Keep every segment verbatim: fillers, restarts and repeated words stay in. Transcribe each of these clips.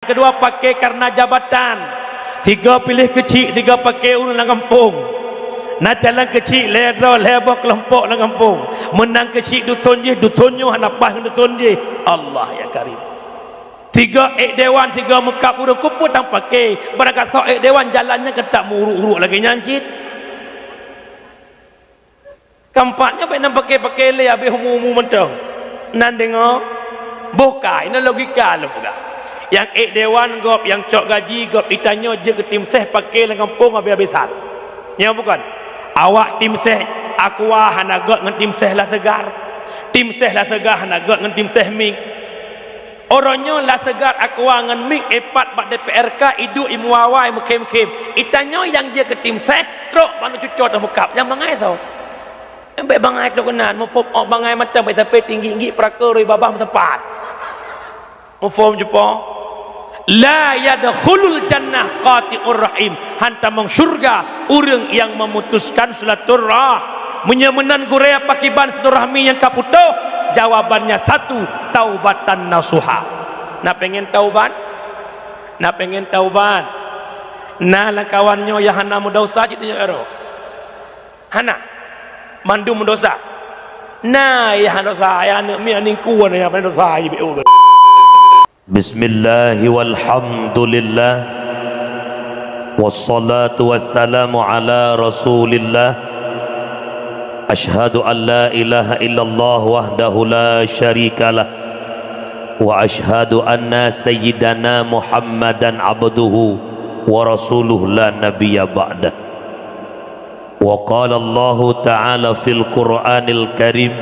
Keudua, paké kareuna jabatan. Sigoe piléh keuchik, sigoe paké ureuëng lam gampông. Na calon keuchik lhée droe, lhée boh keulompok lam gampông. Meunang keuchik duson jih, duson nyoe hana paih ngon duson jih. Allah ya Karim. Sigoe ék dewan, sigoe meukab ureuëng, keupeue tan paké. Barangkasoe ék dewan jalan nyan keutak meuuruk-uruk lagée nyan cit. Keumpat nyoe bék nan paké-paké lé habéh umu-umu mantong. Nan deungoe, boh kai, nan logika lôn peugah. Nyang ék dewan gob, nyang cok gaji gob, geutanyoe jeuet keu tim seh paké lam gampông habéh-habésan. Nyoe bukon? Awak tim seh Aqua hana göt ngon tim seh La Segar. Tim seh La Segar hana göt ngon tim seh Mik. Uroe nyoe La Segar, Aqua ngon Mik ipat bak D P R K, iduek imuawa, imukhém-khém. Geutanyoe nyang jeuet keu tim seh, trok baneuk cucoe tameukab, nyang bangai soe? Bék bangai trok keunan, muphom ôk bangai mantong bék sampai tinggi-tinggi, peurako roi babah meuteumpat. Muphom cupo? La yadkhulul jannah qati'ur rahim. Han tamong syurga ureuëng nyang memutuskan silaturah. Meunyoe meunan gurée, pakriban silaturahmi nyang ka putôh? Jawabannya satu, taubatan nasuha. Na pengen taubat? Na pengen taubat? Na lam kawan nyoe nyang hana meudosa cit nyoe ero? Hana. Mandum meudosa. Na nyang hana dosa, ya aneuk miet ningku na nyang hana dosa, ibe. Bismillah walhamdulillah, wassalatu wassalamu ala Rasulillah. Asyhadu an la ilaha illallah wahdahu la syarikalah, wa asyhadu anna sayyidana Muhammadan abduhu wa rasuluh la nabiyya ba'dah. Wa qala Allahu ta'ala fil Qur'anil Karim,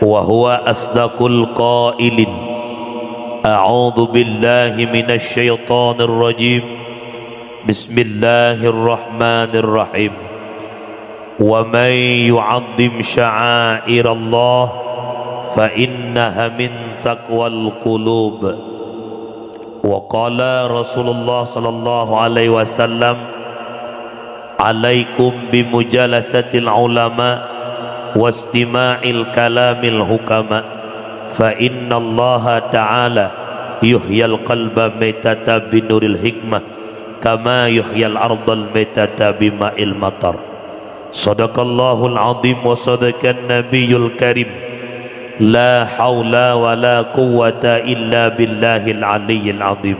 wa huwa asdaqul qailin. A'udzu billahi minasy syaithanir rajim. Bismillahirrahmanirrahim. Wa man yu'azzim sya'airallah fa innaha min taqwal qulub. Wa qala Rasulullah sallallahu alaihi wasallam, "Alaikum bi mujalasatil ulama wastima'il kalamil hukama, fa innallaha ta'ala yuhyil qalba maitata binuril hikmah, kama yuhyil ardal maitata bima'il matar." Sadaqallahul azim wa sadaqan nabiyyul karim. La haula wa la quwwata illa billahil aliyyil azim.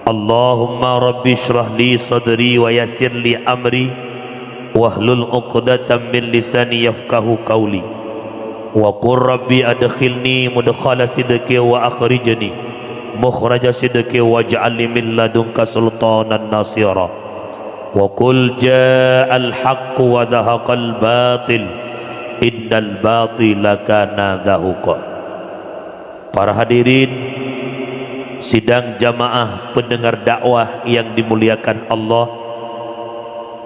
Allahumma rabbi shrah li sadri wa yassir li amri, wahlul uqdatam min lisani yafqahu qauli. Wa qur rabbi adkhilni mudkhala sidqi wa akhrijni mukhraja sidqi waj'al li min ladunka sultanan nasira. Wa qul ja'al haqqu wa zahaqal batil, innal batila kana zahuqa. Para hadirin sidang jamaah pendengar dakwah yang dimuliakan Allah,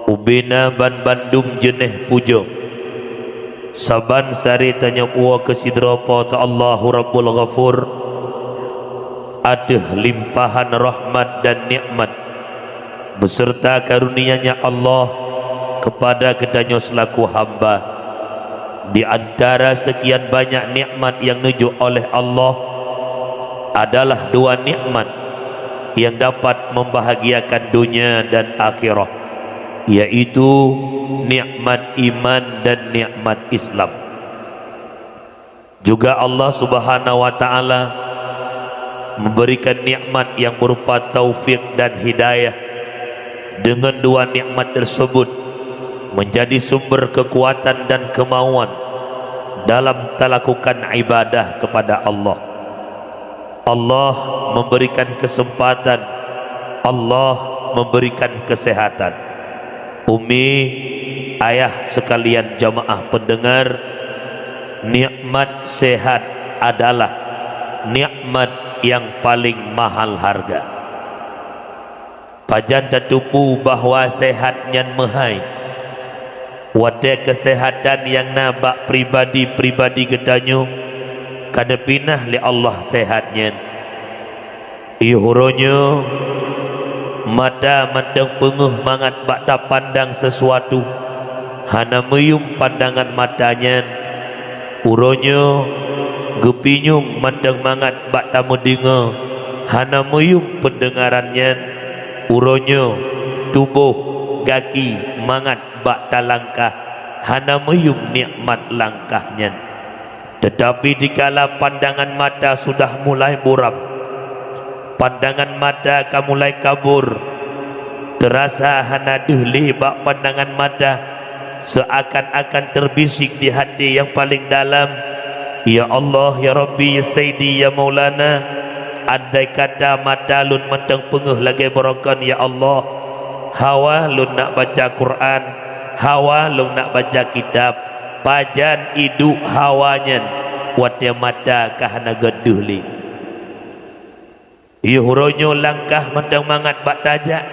ubena banbandum jeuneh pujoe. Saban sari tanyoe puwoe keu sidroe Po teu Allahu Rabbul Ghafur, ateueh limpahan rahmat dan nikmat beserta karunia-Nya Allah kepada geutanyoe selaku hamba. Di antara sekian banyak nikmat yang neujok oleh Allah, adalah dua nikmat yang dapat membahagiakan dunia dan akhirat, yaitu nikmat iman dan nikmat Islam. Juga Allah Subhanahu wa Ta'ala memberikan nikmat yang berupa taufik dan hidayah. Dengan dua nikmat tersebut menjadi sumber kekuatan dan kemauan dalam talakukan ibadah kepada Allah. Allah memberikan kesempatan, Allah memberikan kesehatan. Umi, ayah sekalian jamaah pendengar, nikmat sehat adalah nikmat yang paling mahal harga. Pajan tateupeue bahwa sehat nyan meuhai? Watée keuseuhatan nyang na bak pribadi-pribadi geutanyoe ka neupinah lé Allah sehat nyan. Yoh uroe nyoe, mata mantong peungeuh mangat bak tapandang sisuatu, hana meuyuem pandangan mata nyan. Uroe nyoe, geupinyueng mantong mangat bak tameudeungoe, Hana meuyum peundeungaran nyan, uroe nyoe tuboh gaki mangat bak talangkah, hana meuyum nikmat langkah nyan. Teutapi dikala pandangan mata sudah mulai buram, pandangan mata ka mulai kabur, teurasa hana deuh lé bak pandangan mata, seuakan-akan teubisik di até nyang paleng dalam, "Ya Allah, ya Rabbi, ya Sayyidi, ya Maulana, andai kata mata lôn mantong peungeuh lagée baroe kon, ya Allah, hawa lôn nak baca Quran, hawa lôn nak baca kitab, pajan iduek hawa nyan watée mata ka hana gét deuh lé." Yoh uroe nyoe langkah mantong mangat bak tajak,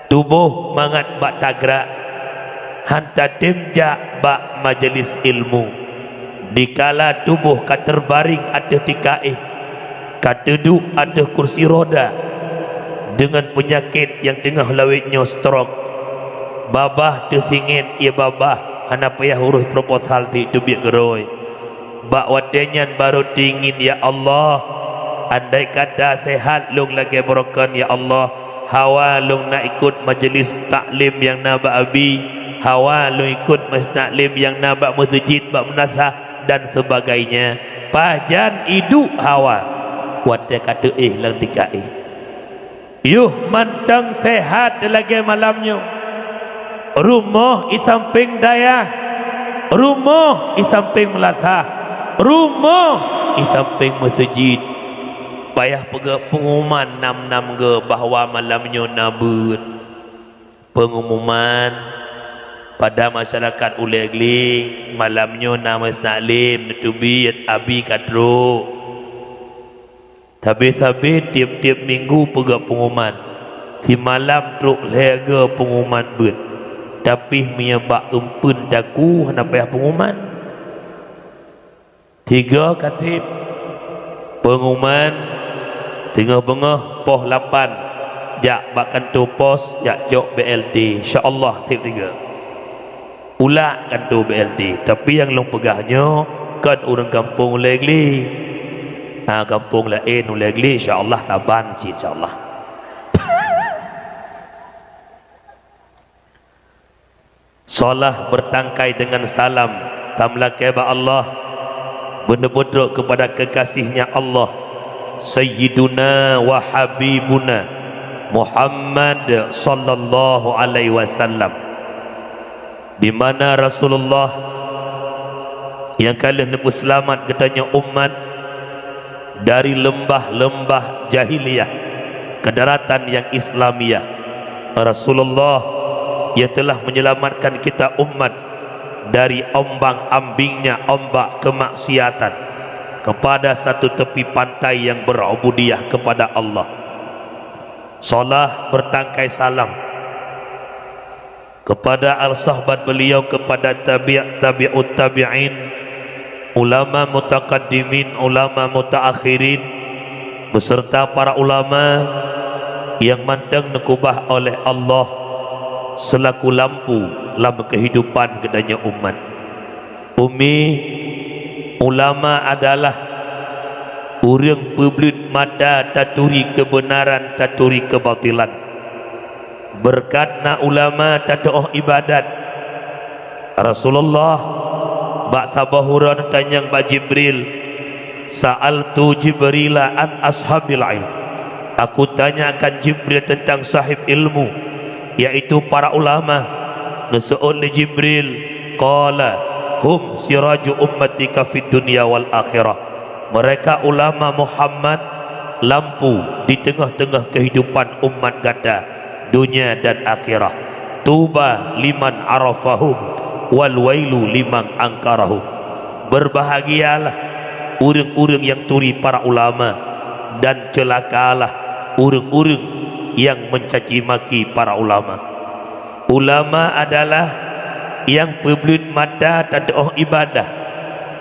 tuboh mangat bak tagrak, han tatem jak bak majelis ilmu. Dikala tuboh ka teubareng ateueh tikaéh, ka teuduek ateueh kursi roda, deungon peunyakét nyang teungoh lawét nyoe stroke, babah teusingét, ie babah, hana payah uroh proposal teubiet keudroe. Bak watée nyan barô teungin, "Ya Allah, andai kata seuhat lôn lagée baroe kon, ya Allah, hawa lôn nak ikot majelis taklim nyang na bak Abi, hawa lôn ikot majelis taklim nyang na bak meuseujid, bak meunasah dan seubagainya." Pajan iduek hawa watée ka teuéh lam tikaéh. Yoh mantong seuhat lagée malam nyoe. Rumoh i sampéng dayah, rumoh i sampéng meulasah, rumoh i sampéng meuseujid. Payah peugah peunguman nam-nam geuh bahwa malam nyoe na beuet. Peungumuman pada masyarakat Ulée Gli, malam nyoe na meuseujid taklim neuteubiet, Abi ka trok. Sabe-sabe tieb-tieb minggu peugah peunguman, simalam trok lhée geuh peunguman beuet. Tapi meunyoe bak eumpeuen taku hana payah peunguman. Tiga kaséb peunguman, teungoh beungoh poh lapan jak bak kantô pos jak cok B L T, insya Allah séb tiga. Ulak kantô B L T, tapi nyang lôn peugah nyoe kon ureuëng gampông Ulée Gli. Ha, gampông laén Ulée Gli, insya Allah saban cit, insya Allah. Salat beurtangkai deungon salam, tameulakée bak Allah, beuneubutrok keupada keukaséh-Nya Allah, Sayyiduna wa Habibuna Muhammad sallallahu alaihi wasallam. Di mana Rasulullah nyang ka lheueh neupeuseulamat geutanyoe umat dari leumbah-leumbah jahiliyah ke daratan nyang Islamiyah. Rasulullah nyang telah menyelamatkan kita umat dari ombang-ambingnya ombak kemaksiatan kepada satu tepi pantai yang berubudiyah kepada Allah. Salat beurtangkai salam kepada al-sahbat beliau, kepada tabi', tabi'ut tabi'in, ulama mutaqaddimin, ulama mutaakhirin, beserta para ulama nyang mantong neukeubah oleh Allah seulaku lampu lam keuhidupan geutanyoe umat. Umi, ulama adalah ureuëng peubleuet mata taturi keubeunaran, taturi keubatilan. Beureukat na ulama tatuoh iébadat. Rasulullah bak saboh uroe neutanyong bak Jibril, "Sa'altu Jibrila an ashabil ilm." Aku tanyakan Jibril tentang sahib ilmu, yaitu para ulama. Neuseuôt lé Jibril, qala, "Hum siraju ummatika fid dunya wal akhirah." Mereka ulama Muhammad, lampu di teungoh-teungoh keuhidupan umat gata, dunia dan akhirat. Tuba liman arafahum, wal wailu liman angkarahum. Berbahagialah ureuëng-ureuëng nyang turi para ulama, dan ceulakalah ureuëng-ureuëng nyang mencaci maki para ulama. Ulama adalah nyang peubleuet mata tatuoh iébadat,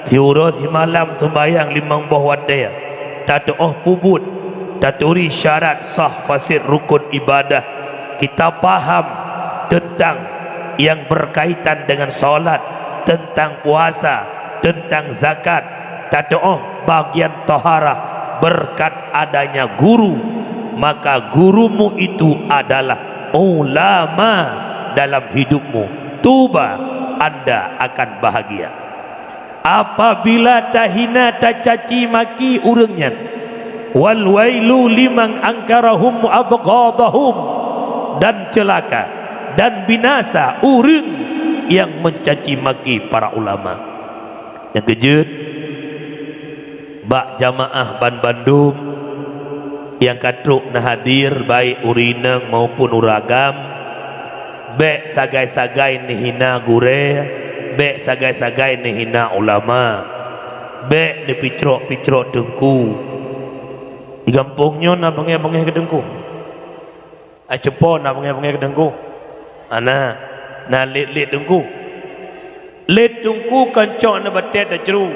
siuroe simalam seumbahyang limong boh watée, tatuoh peubuet, taturi syarat sah fasid rukun iébadat. Kita paham teuntang nyang beurkaitan deungon salat, teuntang puasa, teuntang zakat, tatuoh bagian taharah Berkat adanya guru, maka gurumu itu adalah ulama dalam hidupmu. Tuba, anda akan bahagia. Apabila tahina, tacaci maki ureuëng nyan, wal wailu liman angkarahum wa abghadahum, dan celaka dan binasa ureuëng yang mencaci maki para ulama. Nyang keujeuet, bak jamaah banbandum nyang ka trok na hadir, baik ureuëng inong maupun ureuëng agam, bék sagai-sagai neuhina gurée, bék sagai-sagai neuhina ulama, bék neupicrok-picrok teungku. Di gampông nyoe na beungéh-beungéh keu teungku. Ai cupo na beungéh-beungéh keu teungku. Ana, na lét-lét teungku. Lét teungku kon cok na batée tacru.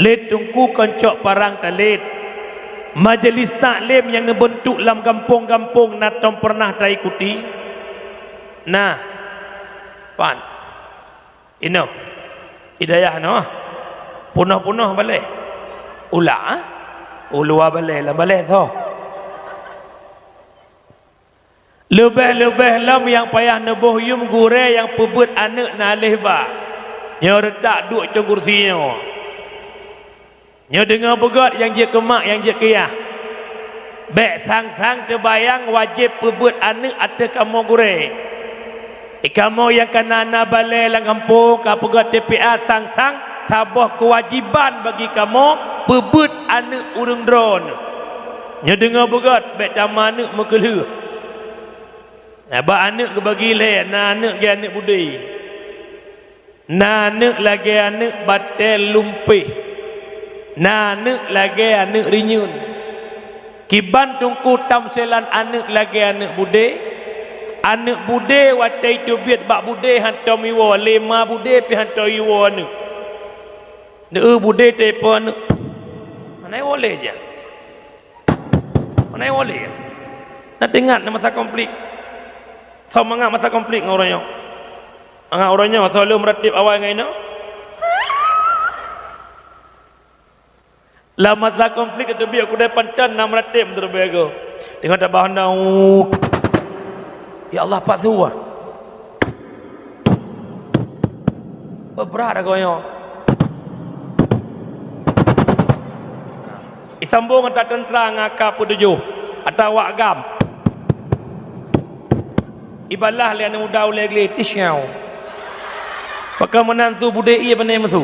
Lét teungku kon cok parang talét. Majelis taklim nyang neubeuntuk lam gampông-gampông na tom peureunah taikuti? Nah, pan. Inoe, i dayah noe, punoh-punoh balée. Ulak, ah? Uluwa balée, lam balée tho. Leubeh-leubeh lom nyang payah neuboh yum gurée nyang peubeuet aneuëk na lheueh ba. Nyoe reutak duek cong kursi nyoe. Nyoe deungoe beugét nyang jeuet keu mak, nyang jeuet keu yah. Bék sang-sang teubayang wajéb peubeuet aneuëk ateueh kamoe gurée. Di kamoe nyang ka na-na balée lam gampông ka peugét T P A, sang-sang saboh keuwajéban bagi kamoe peubeuet aneuëk ureuëng droeneueh. Nyoe deungoe beugét, bék tameuaneuëk meukeulheueh. Sabab aneuëk geubagi lhée, na aneuëk lagée aneuëk budé. Na aneuëk lagée aneuëk batée lumpéh, na aneuëk lagée aneuëk rinyueng. Kiban teungku tamsilan aneuëk lagée aneuëk budé? Aneuëk budé watée jiteubiet bak budé hantom jiwoe, lé ma budé pih hantom jiwoe aneuëk. Neu budé teuipo aneuëk, hana jiwoe lé jak. Hana jiwoe lé. Na teuingat na masa konflik? Soe mangat masa konflik ngon uroe nyoe? Mangat uroe nyoe soe lheueh meuratéb awai ngon inoe? Lam masa konflik teubiet keudée panton na meuratéb meuteubiet goe. Teungoh tabah honda, uh. Ya Allah, pat su ah. Beubrat agoe nyoe. Isambong ata teuntra ngon ka peutujoh, ata wak gam. Ibalah lé aneuëk muda ulée glé, tisyaw. Pakon meunan su budé ié beuné meusu.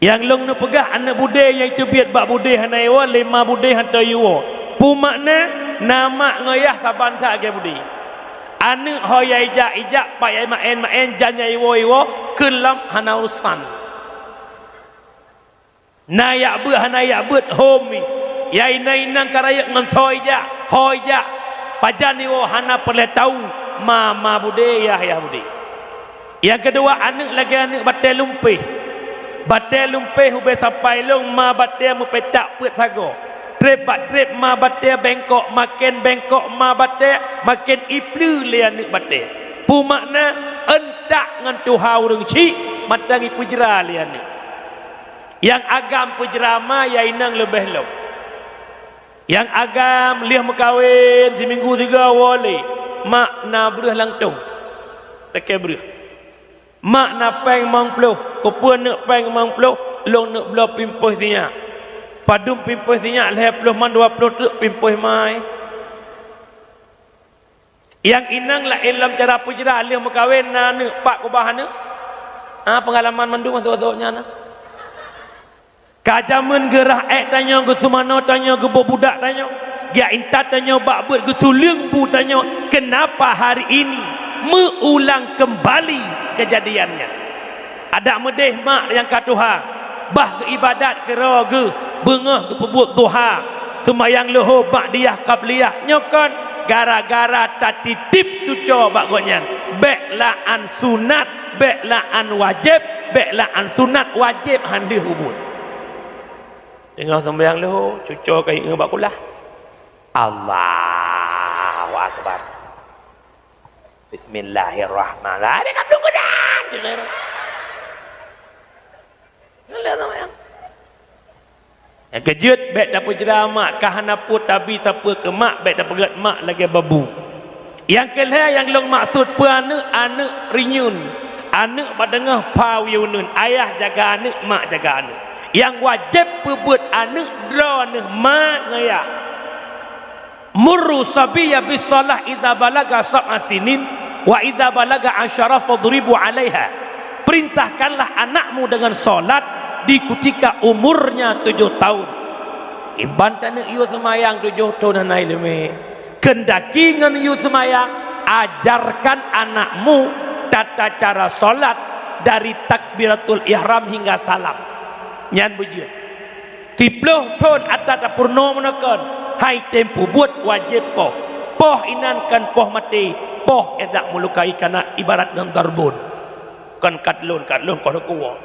Nyang lôn neupeugah aneuëk budé nyang teubiet bak budé hana jiwoe, lé ma budé hantom jiwoe. Peue makna? Na mak ngon yah saban that lagée budé. Aneuëk ho yai jak ijak, pat yai maén maén, jan yai woe jiwoe, kheun lom hana urusan. Na jak beuet hana jak beuet, hom mi. Yai inong-inong ka rayeuk ngon soe ijak, ho ijak. Pajan jiwoe hana peureulée tahu, ma ma budé, yah yah budé. Nyang keudua, aneuëk lagée aneuëk batée lumpéh. Batée lumpéh ubé sapai lôn ma batée meupetak peuet sagoe. Treb bak treb ma batée bengkok, maken bengkok ma batée, maken ipleue lé aneuëk batée. Peue makna? Euntak ngon tuha ureuëng chik, mantong jipeujra lé aneuëk. Nyang agam peujra ma, yai inong leubeh lom. Nyang agam lheueh meukawen, siminggu sigoe woe lé, mak na breueh lam tong. Lakée breueh. Mak na péng limong ploh, keupeue neuk péng limong ploh, lôn neuk bloe pimpôh sinyak. Padum pimpôh sinyak, lhée ploh man dua ploh treuk pimpôh mai. Nyang inong laén lom cara peujra, lheueh meukawen na aneuëk, pat keubah aneuëk. Ha, peungalaman mandum sôk-sôk nyan na. Ka jamén geurhah ék tanyoe, geuseumanoe tanyoe, geuboh budak tanyoe, geujak intat tanyoe bak beuet, geusuleueng bu tanyoe, keunapa hari ini meuulang keumbali keujadian nyan? Adak meudeh mak nyang ka tuha, bah geuibadat keudroe geuh, beungoh geupeubuet duha, seumayang leuhô ba'diyah qabliyah, nyoe kon gara-gara tatitip cucoe bak gobnyan, bék laan sunat, bék laan wajéb, bék laan sunat, wajéb han lheueh peubuet. Teungoh seumayang leuhô, cucoe ka ingat bak kulah. Allahu Akbar. Bismillahirrahmanirrahim. Habis kaplong geudan. Ngelak sama yang. Nyang keujeuet, bék tapeujra mak, ka hana peue tabi sapeue keu mak, bék tapeugét mak lagée babu. Nyang keulhée nyang lôn maksud peue aneuëk, aneuëk rinyun, aneuëk bak teungoh pha uneuen, ayah jaga aneuëk, mak jaga aneuëk. Nyang wajéb peubeuet aneuëk droeneuh ma ngon yah. Muru sabiyya bis shalah idza balaga sab'a sinin wa idza balaga asyara fadribu 'alaiha. Perintahkanlah anakmu dengan salat di kutika umurnya tujoh tahun. Iban taneuk yue seumayang tujoh thon hana iéleumé. Keundaki ngon yue seumayang, ajarkan anakmu tata cara salat dari takbiratul ihram hingga salam. Nyan beujeuet. Siplôh thon ata tapeurunoe meunoe kon, hai tem peubuet wajéb poh. Poh inan kon poh maté, poh indak meulukai kana ibarat ngon darbon. Kon kat lôn, kat lôn, kon kuwoe.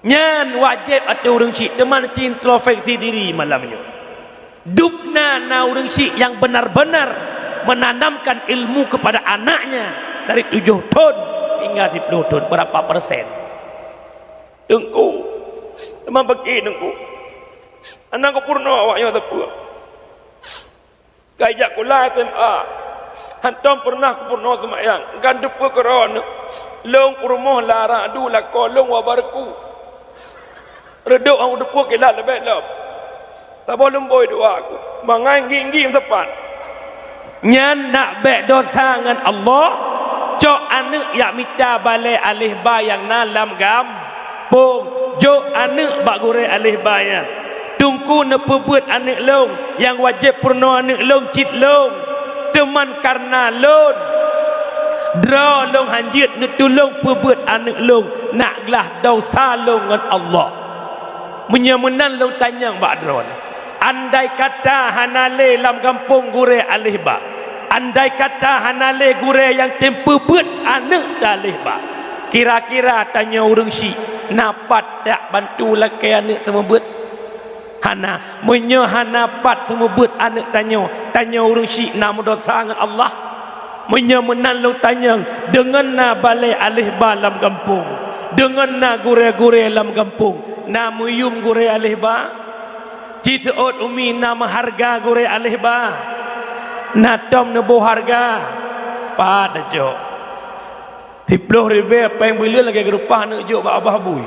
Nyan wajéb ateueh ureuëng syik, teuma introspeksi diri malam nyoe. Dubna na ureuëng syik nyang benar-benar menanamkan ilmu kepada anaknya dari tujoh thon hingga siplôh thon, berapa persen? Teungku, teuma bagi Teungku. Hana kupeurunoe awak nyoe sapeue. Ka ijak kula S M A, hantom peureunah kupeurunoe seumayang. Kan teupeu keudroe lôn peurumoh lara adu lakoe lôn wa barku. Reudok nyang teupeu kilat leubeh lom. Saboh lumbôi dua ku, mangai gigi meusapat. Nyan nak bék dosa ngon Allah, cok aneuëk yak mita balée aléh ba nyang na lam gampông, jok aneuëk bak gurée aléh ba nyan. Teungku neupeubeuet aneuëk lôn, nyang wajéb peurunoe aneuëk lôn cit lôn. Teuman kareuna lôn, droe lôn hanjeuet neutulông peubeuet aneuëk lôn, nak glah dosa lôn ngon Allah. Meunyoe meunan lôn tanyong bak droeneuh, andai kata hana lé lam gampông gurée aléh ba, andai kata hana lé gurée nyang tem peubeuet aneuëk teuh aléh ba, kira-kira tanyoe ureuëng syik na pat jak bantu lakée aneuëk seumeubeuet? Hana. Meunyoe hana pat seumeubeuet aneuëk tanyoe, tanyoe ureuëng syik na meudosa ngon Allah. Meunyoe meunan lôn tanyong, deungon na balée aléh ba lam gampông, deungon na gurée-gurée lam gampông, na meuyuem gurée aléh ba? Ci seuôt umi na meuhareuga gurée aléh ba? Na tom neuboh hareuga? Pat tacok. Siplôh ribée péng buleuen lagée geureupah aneuëk jok bak babah bui.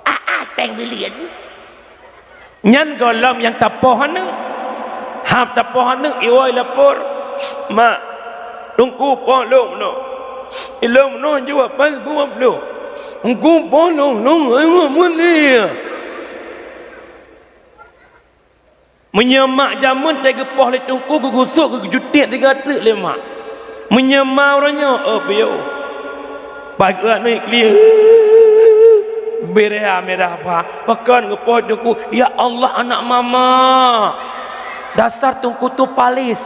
Ah, ah, péng buleuen. Nyan gohlom nyang tapoh aneuëk. Hab tapoh aneuëk iwoe lapor, "Mak, Teungku poh lôn meunoe. Ilôn meunoe jeuet paih dua ploh. Teungku poh lôn, lôn hai mulia." Meunyoe mak jameun teuh geupoh lé Teungku geugusok geujutiek tiga treuk lé mak. Meunyoe ma uroe nyoe, oh piôh. Paih geuh aneuëk kli. Beureha mirah ba. Pakon geupoh Teungku, "Ya Allah, anak mama." Dasar Teungku tu palis.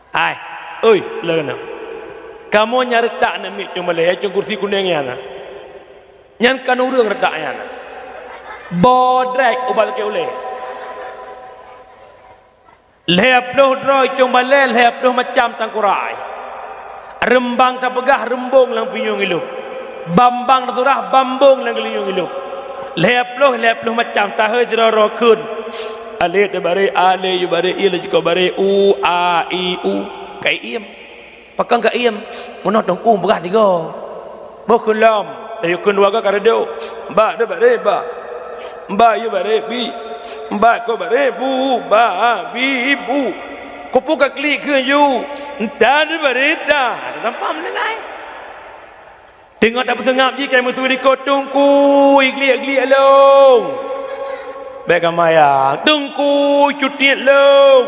Hai, oi, leueh na. Kamoe nyang reutak namiet cong balée, cong kursi kunéng nyan na. Nyan kan ureuëng reutak nyan na. Bodrek ubat sakét ulée. Lhée ploh droe cong balée, lhée ploh macam tangkurai. Reumbang tapeugah reumbong lam pinyueng ilôb. Bambang tasurah bambong lam geulinyueng ilôb. Lhée ploh, lhée ploh macam tahôi sidroe-droe kheun. Alé teubaré, alé yue baré, ie laju ko baré, u, a, i, u. Ka iem. Pakon ka iem? Meunoe Teungku peugah tiga. Boh kheun lom, tayue kheun dua goe ka reudok. Ba teubaré ba. Ba yue baré bi. Ba ko baré bu, ba, bi, bu. Kupu ka klik kheun yu. Nta teubaré ta. Ada nampak mendengai. Teungoh tapeuseungab jih kai meusu di likot, "Teungku, igliek-gliek lôn." Bék ka maya, "Teungku, cutiet lôn."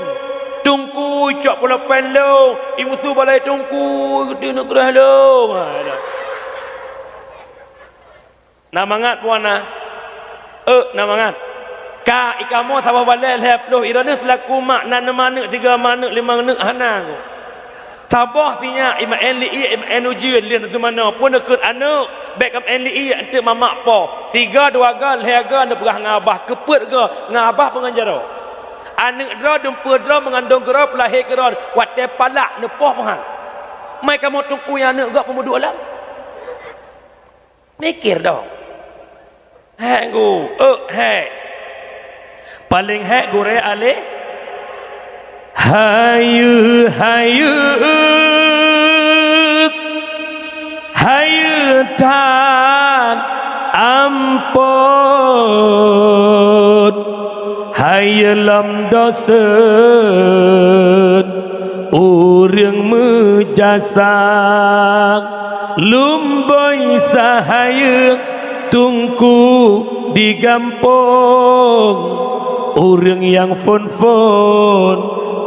"Teungku, cok pulpen lôn." I meusu balée, "Teungku, geuti neugrah lôn." Ha, dah. Na mangat puan na? Eh, na mangat. Ka ikamoe saboh balée lhée ploh, iroe nyoe seulaku mak na neuma aneuëk sigoe, ma aneuëk limong aneuëk hana. Saboh sinyak imaén liek, imaén ujeuen lheueh neusumanoe, pun neukheun aneuëk, bék kamaén liek, eunteuk mamak poh. Sigoe dua goe lhée goe neupeugah ngon abah, keupeuet goe ngon abah peungon jaroe. Aneuëk droe dumpeue droe meugandong keudroe peulahé keudroe watée palak neupoh meuhan. Mai kamoe teungku nyang aneuëk gob peumeuduek lom. Mikir dong. Hék gu, ék hék. Paléng hék gurée aléh. Hayeue, hayeue, hayeue that ampôt. Hayeue lom doseut ureuëng meujasa. Lumboi sahayeue teungku di gampông, ureuëng nyang phon-phon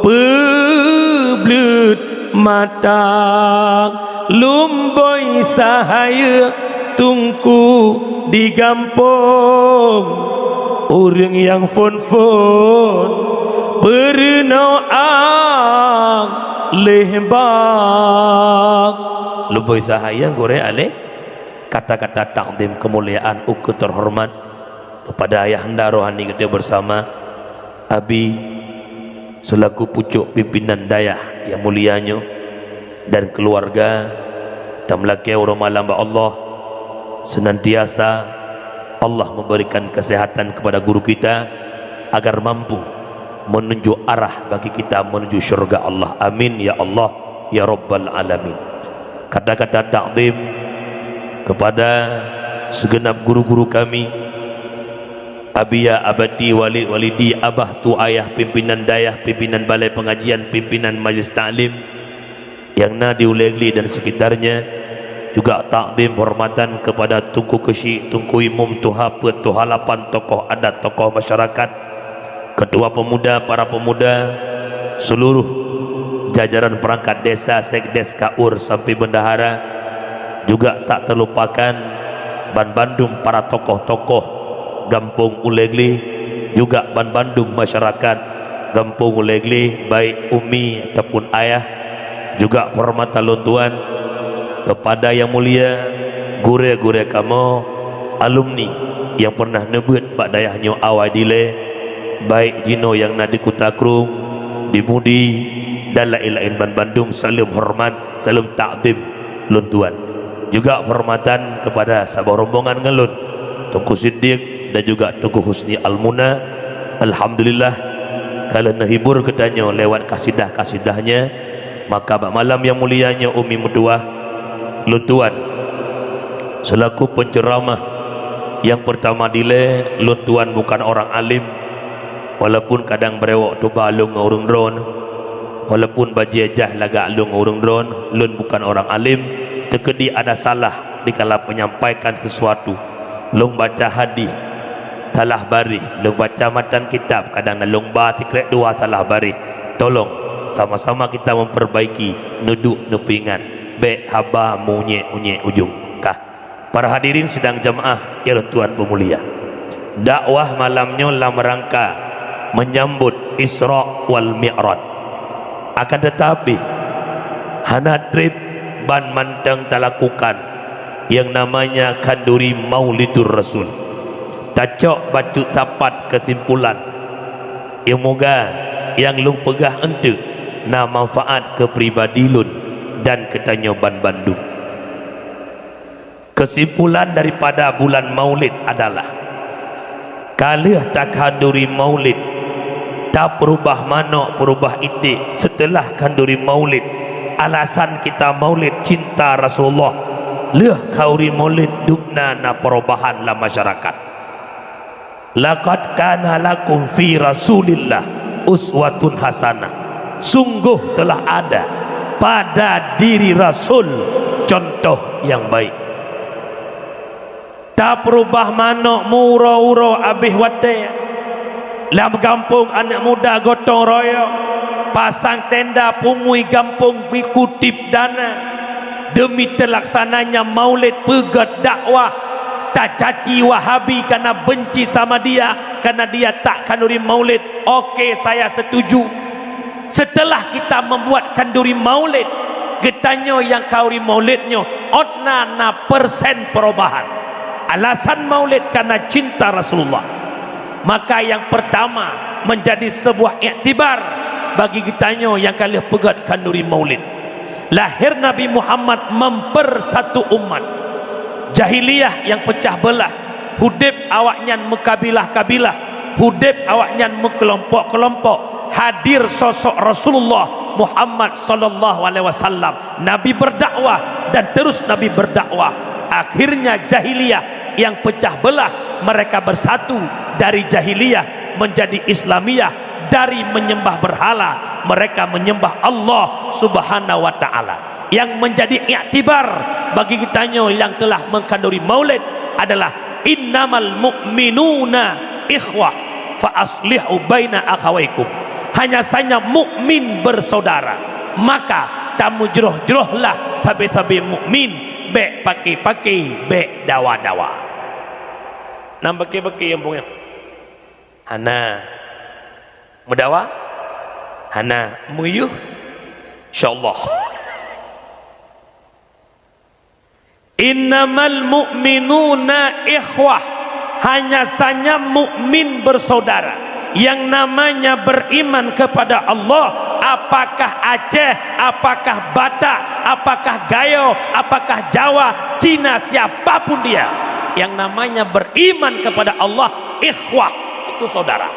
peubleuet mata. Lumboi sahayeue teungku di gampông, ureuëng nyang phon-phon peurunoe ang lé bak. Lumboi sahayeue gurée aléh. Kata-kata takzim keumuliaan ukeue teuhoreumat keupada ayahanda rohani geutanyoe beusama, Abi, seulaku pucôk pimpinan dayah nyang mulia nyoe, dan keuluwarga, tameulakée uroe malam bak Allah, seunantiasa Allah meuberikan keuseuhatan keupada guru kita agar mampu meununjuk arah bagi kita menuju syurga Allah. Amin ya Allah ya Rabbal Alamin. Kata-kata takzim keupada seugeunab guru-guru kami, Abiya, Abati, Walid, Walidi, Abah, Tu, Ayah, pimpinan dayah, pimpinan balai pengajian, pimpinan majlis taklim nyang na di Ulee Gli dan sekitarnya, juga takzim hormatan keupada Teungku Keuchik, Teungku Imum, Tuha Peuet, Tuha Lapan, tokoh adat, tokoh masyarakat, ketua pemuda, para pemuda, seluruh jajaran perangkat desa, sekdes, kaur, sampai bendahara, juga tak terlupakan banbandum para tokoh-tokoh gampông Ulee Gli, juga banbandum masyarakat gampông Ulee Gli, baik umi ataupun ayah, juga hormatan lôn tuan keupada nyang mulia gurée-gurée kamoe, alumni nyang pernah neubeuet bak dayah nyoe awai dilée, baik jinoe nyang na di Kuta Krueng, di Mudi, dan laén-laén banbandum, saleuem horeumat, saleuem takzim lôn tuan. Juga hormatan keupada saboh rombongan ngon lôn, Teungku Siddiq dan juga Teungku Husni Almuna. Alhamdulillah, ka lheueh neuhibur geutanyoe lewat kasidah-kasidahnyan. Maka bak malam nyang mulia nyoe, Umi meutuwah, lôn tuan seulaku penceramah nyang peurtama dilée, lôn tuan bukan orang alim, walaupun kadang beurewok tuba lôn ngon ureuëng droeneuh, walaupun bajée jah lagak lôn ngon ureuëng droeneuh, lôn bukan orang alim, teukeudi ada salah dikala penyampaikan sesuatu. Lôn baca hadih salah baréh, lôn baca matan kitab kadang na lôn ba sikrék dua salah baréh. Tolong sama-sama kita memperbaiki, neuduek neupeuingat, bék haba meuunyék-unyék ujong. Kah. Para hadirin sidang jamaah nyang lôn tuan peumulia, dakwah malam nyoe lam rangka menyambut Isra wal Mi'raj. Akan tetapi, hana treb ban mantong talakukan nyang namanya khanduri Maulidur Rasul. Tacok bacut sapat keusimpulan. Nyang muga nyang lôn peugah eunteuk na manfaat keu pribadi lôn dan geutanyoe banbandum. Keusimpulan daripada bulan Maulid adalah, ka lheueh takhanduri Maulid, tapeurubah manok peurubah iték. Seuteulah khanduri Maulid, alasan kita Maulid cinta Rasulullah. Lheueh khanduri Maulid dubna na perubahan lam masyarakat. "Laqad kana lakum fi Rasulillah uswatun hasanah." Sungguh telah ada pada diri Rasul contoh yang baik. Tapeurubah manok meuuroe-uroe abéh watée. Lam gampông aneuëk muda gotong royong, pasang tenda pungui gampông bikutip dana. Deumi teulaksananya Maulid, peugét dakwah, tacaci Wahabi kana benci sama dia, kana dia tak khanduri Maulid. Oke, saya setuju. Setelah kita membuat khanduri Maulid, geutanyoe nyang khanduri Maulid nyoe ôt na na persen perubahan. Alasan Maulid kana cinta Rasulullah. Maka yang pertama menjadi sebuah iktibar bagi geutanyoe nyang ka lheueh peugét khanduri Maulid. Lahir Nabi Muhammad mempersatu umat. Jahiliyah yang pecah belah Udeb awaknyan meukabilah-kabilah, udeb awaknyan meukelompok-kelompok. Hadir sosok Rasulullah Muhammad sallallahu alaihi wasallam, Nabi berdakwah dan terus Nabi berdakwah. Akhirnya jahiliyah yang pecah belah, mereka bersatu dari jahiliyah menjadi Islamiyah, dari menyembah berhala mereka menyembah Allah Subhanahu wa Ta'ala. Yang menjadi iktibar bagi geutanyoe nyang telah mengkhanduri Maulid adalah, "Innamal mu'minuna ikhwah, fa aslihu baina akhawaikum." Hanya saja mukmin bersaudara, maka tamujroh-jrohlah sabe-sabe mukmin, bèk pake-pake, bèk dawa-dawa. Nam pake-pake nyang pungo. Hana. Meudawa? Hana. Meuyuh? Insyaallah. "Innamal mu'minuna ikhwah." Hanya saja mukmin bersaudara. Yang namanya beriman kepada Allah, apakah Aceh, apakah Batak, apakah Gayo, apakah Jawa, Cina, siapapun dia, yang namanya beriman kepada Allah, ikhwah, itu saudara.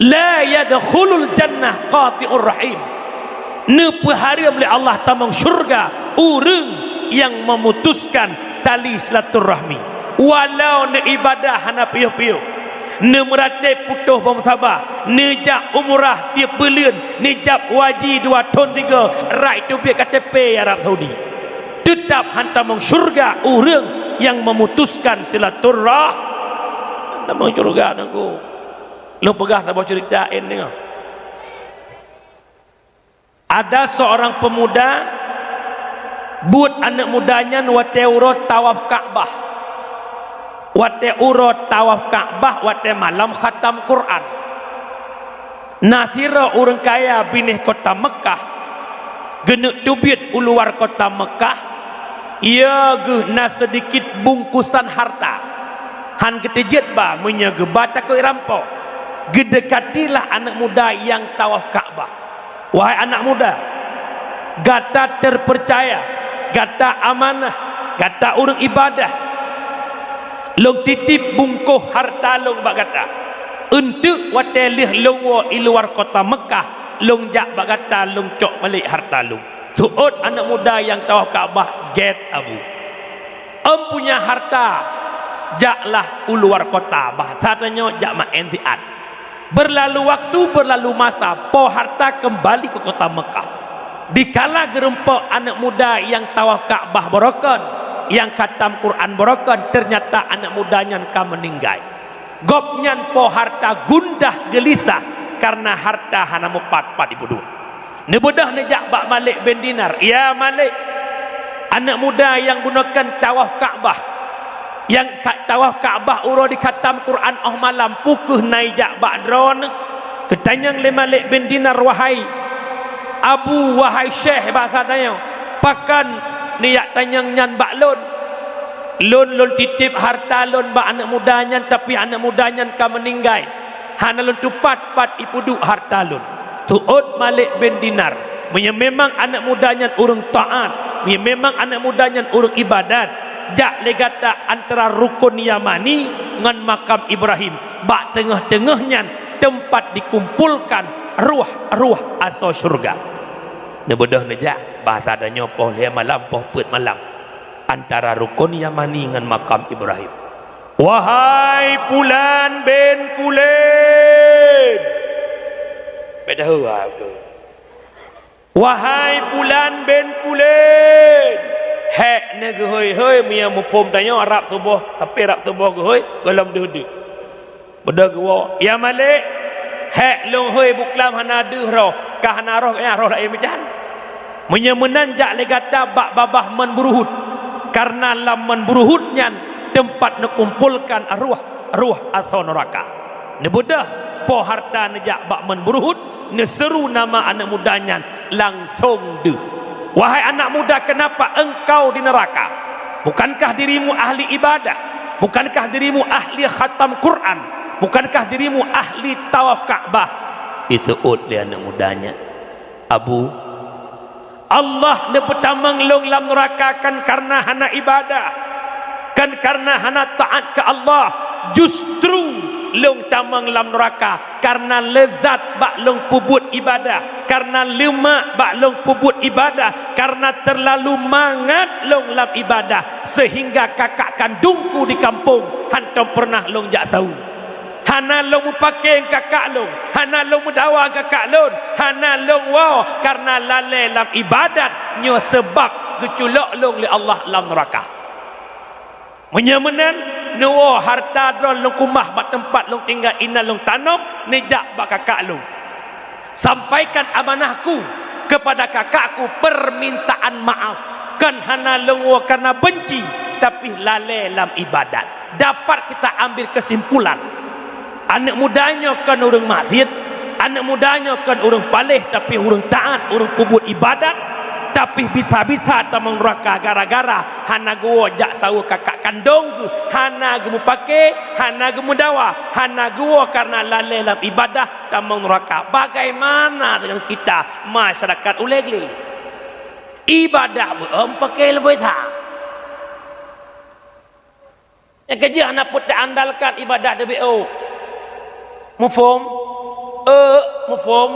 "La yadkhulul jannah qati'ur rahim." Neupeuhareuem lé Allah tamong syurga ureuëng nyang memutuskan tali silaturahmi. Walau neuibadah hana piôh-piôh, neumeuratéb putôh bom saba, neujak umrah tieb buleuen, neujak haji dua thon tiga, rot teubiet K T P Arab Saudi, teutab hana tamong syurga ureuëng nyang memutuskan silaturah-, hana tamong syurga, Teungku. Lôn peugah saboh ceurita, en deungoe. Ada seorang pemuda buet aneuëk muda nyan watée uroe tawaf Ka'bah. Watée uroe tawaf Ka'bah, watée malam khatam Quran. Na sidroe ureuëng kaya binéh kota Meukah geuneuk teubiet u luwa kota Meukah, ie geuh na seudikit bungkusan harta. Hán geuteujeuet ba, meunyoe geuba takot rampok. Geudeukatilah aneuëk muda nyang tawaf Ka'bah. "Wahai aneuëk muda, gata teupeucaya, gata amanah, gata ureuëng ibadah. Lôn titip bungkôh harta lôn bak gata. Eunteuk watée lheueh lôn woe i luwa kota Meukah, lôn jak bak gata, lôn cok balek harta lôn." Seuôt aneuëk muda nyang tawaf Ka'bah, "Gét, Abu. Ôn punya harta, jaklah u luwa kota, bahasa tanyoe jak maén siat." Berlalu waktu, berlalu masa, po harta kembali ke kota Meukah. Dikala geurumpok aneuëk muda nyang tawaf Ka'bah barokon, nyang khatam Quran barokon, ternyata aneuëk muda nyan ka meuninggai. Gobnyan po harta gundah geulisah kareuna harta hana meupat-pat jipeuduek. Neubeudôh neujak bak Malik bin Dinar, "Ya Malik, aneuëk muda nyang bunoe kan tawaf Ka'bah, nyang ka tawaf Ka'bah uroe dikhatam Quran óh malam, peu kheueh na ijak bak droeneuh?" Geutanyong lé Malik bin Dinar, "Wahai Abu, wahai Syekh," bahasa tanyoe, "pakon neujak tanyong nyan bak lôn? Lôn, lôn titip harta lôn bak aneuëk muda nyan, tapi aneuëk muda nyan ka meuninggai. Hana lôn teupat pat ipeuduek harta lôn." Seuôt Malik bin Dinar, "Meunyoe memang aneuëk muda nyan ureuëng taát, meunyoe memang aneuëk muda nyan ureuëng ibadat, jak lé gata antara Rukun Yamani ngon Makam Ibrahim, bak teungoh-teungoh nyan teumpat dikumpolkan ruh-ruh asoe syeuruga." Neubeudôh neujak, bahasa tanyoe poh lhée malam, poh peuet malam, antara Rukun Yamani ngon Makam Ibrahim. "Wahai Pulan bin Pulen!" Beda hua tu. "Wahai Pulan bin Pulen!" Hék neugeuhôi-hôi, meunyoe muphom tanyoe rab suboh, tapi rab suboh geuhôi, gohlom deuh-deuh. Beudôh geuwoe, "Ya Malik, hék lôn hôi buklam hana deuh roh, ka hana roh, ya roh laén meujan. Meunyoe meunan jak lé gata bak babah Mon Buruhut, kareuna lam Mon Buruhut nyan teumpat neukumpolkan ruh-ruh asoe neuraka." Neubeudôh po harta neujak bak Mon Buruhut, neuseuru nama aneuëk muda nyan langsong deuh. "Wahai anak muda, kenapa engkau di neraka? Bukankah dirimu ahli ibadah? Bukankah dirimu ahli khatam Quran? Bukankah dirimu ahli tawaf Ka'bah?" Iseuôt lé aneuëk muda nyan, "Abu, Allah neupeutamong lôn lam neuraka kan kareuna hana ibadah. Kan kareuna hana taát keu Allah, justru lôn tamong lam neuraka, kareuna leuzat bak lôn peubuet ibadah, kareuna leumak bak lôn peubuet ibadah, kareuna teurlalu mangat lôn lam ibadah, seuhingga kakak kandongku di kampông hántom peureunah lôn jak saweue. Hana lôn mupakée kakak lôn, hana lôn meudawa kakak lôn, hana lôn woe, kareuna lalée lam ibadat. Nyoe seubab geuculok lôn lé Allah lam neuraka. Meunyoe meunan, neuwoe harta droe lôn keumah bak teumpat lôn tinggai inan lôn tanom, neujak bak kakak lôn. Sampaikan amanahku kepada kakakku permintaan maaf. Kan hana lôn woe kareuna benci, tapi lalée lam ibadat. Dapat kita ambil kesimpulan, aneuëk muda nyoe kon ureuëng maksiet, aneuëk muda nyoe kon ureuëng paléh, tapi ureuëng taát, ureuëng peubuet ibadat, tapi bisa-bisa tamong neuraka gara-gara hana geuwoe jak saweue kakak kandong geuh, hana geumupakée, hana geumeudawa, hana geuwoe kareuna lalée lam ibadah, tamong neuraka. Bagaimana dengan kita, masyarakat Ulee Glé? Ibadah beuem pakée leubeh that. Nyang keujeuet hana peuet taandalkan ibadah teubiet. Muphom? Eh, muphom?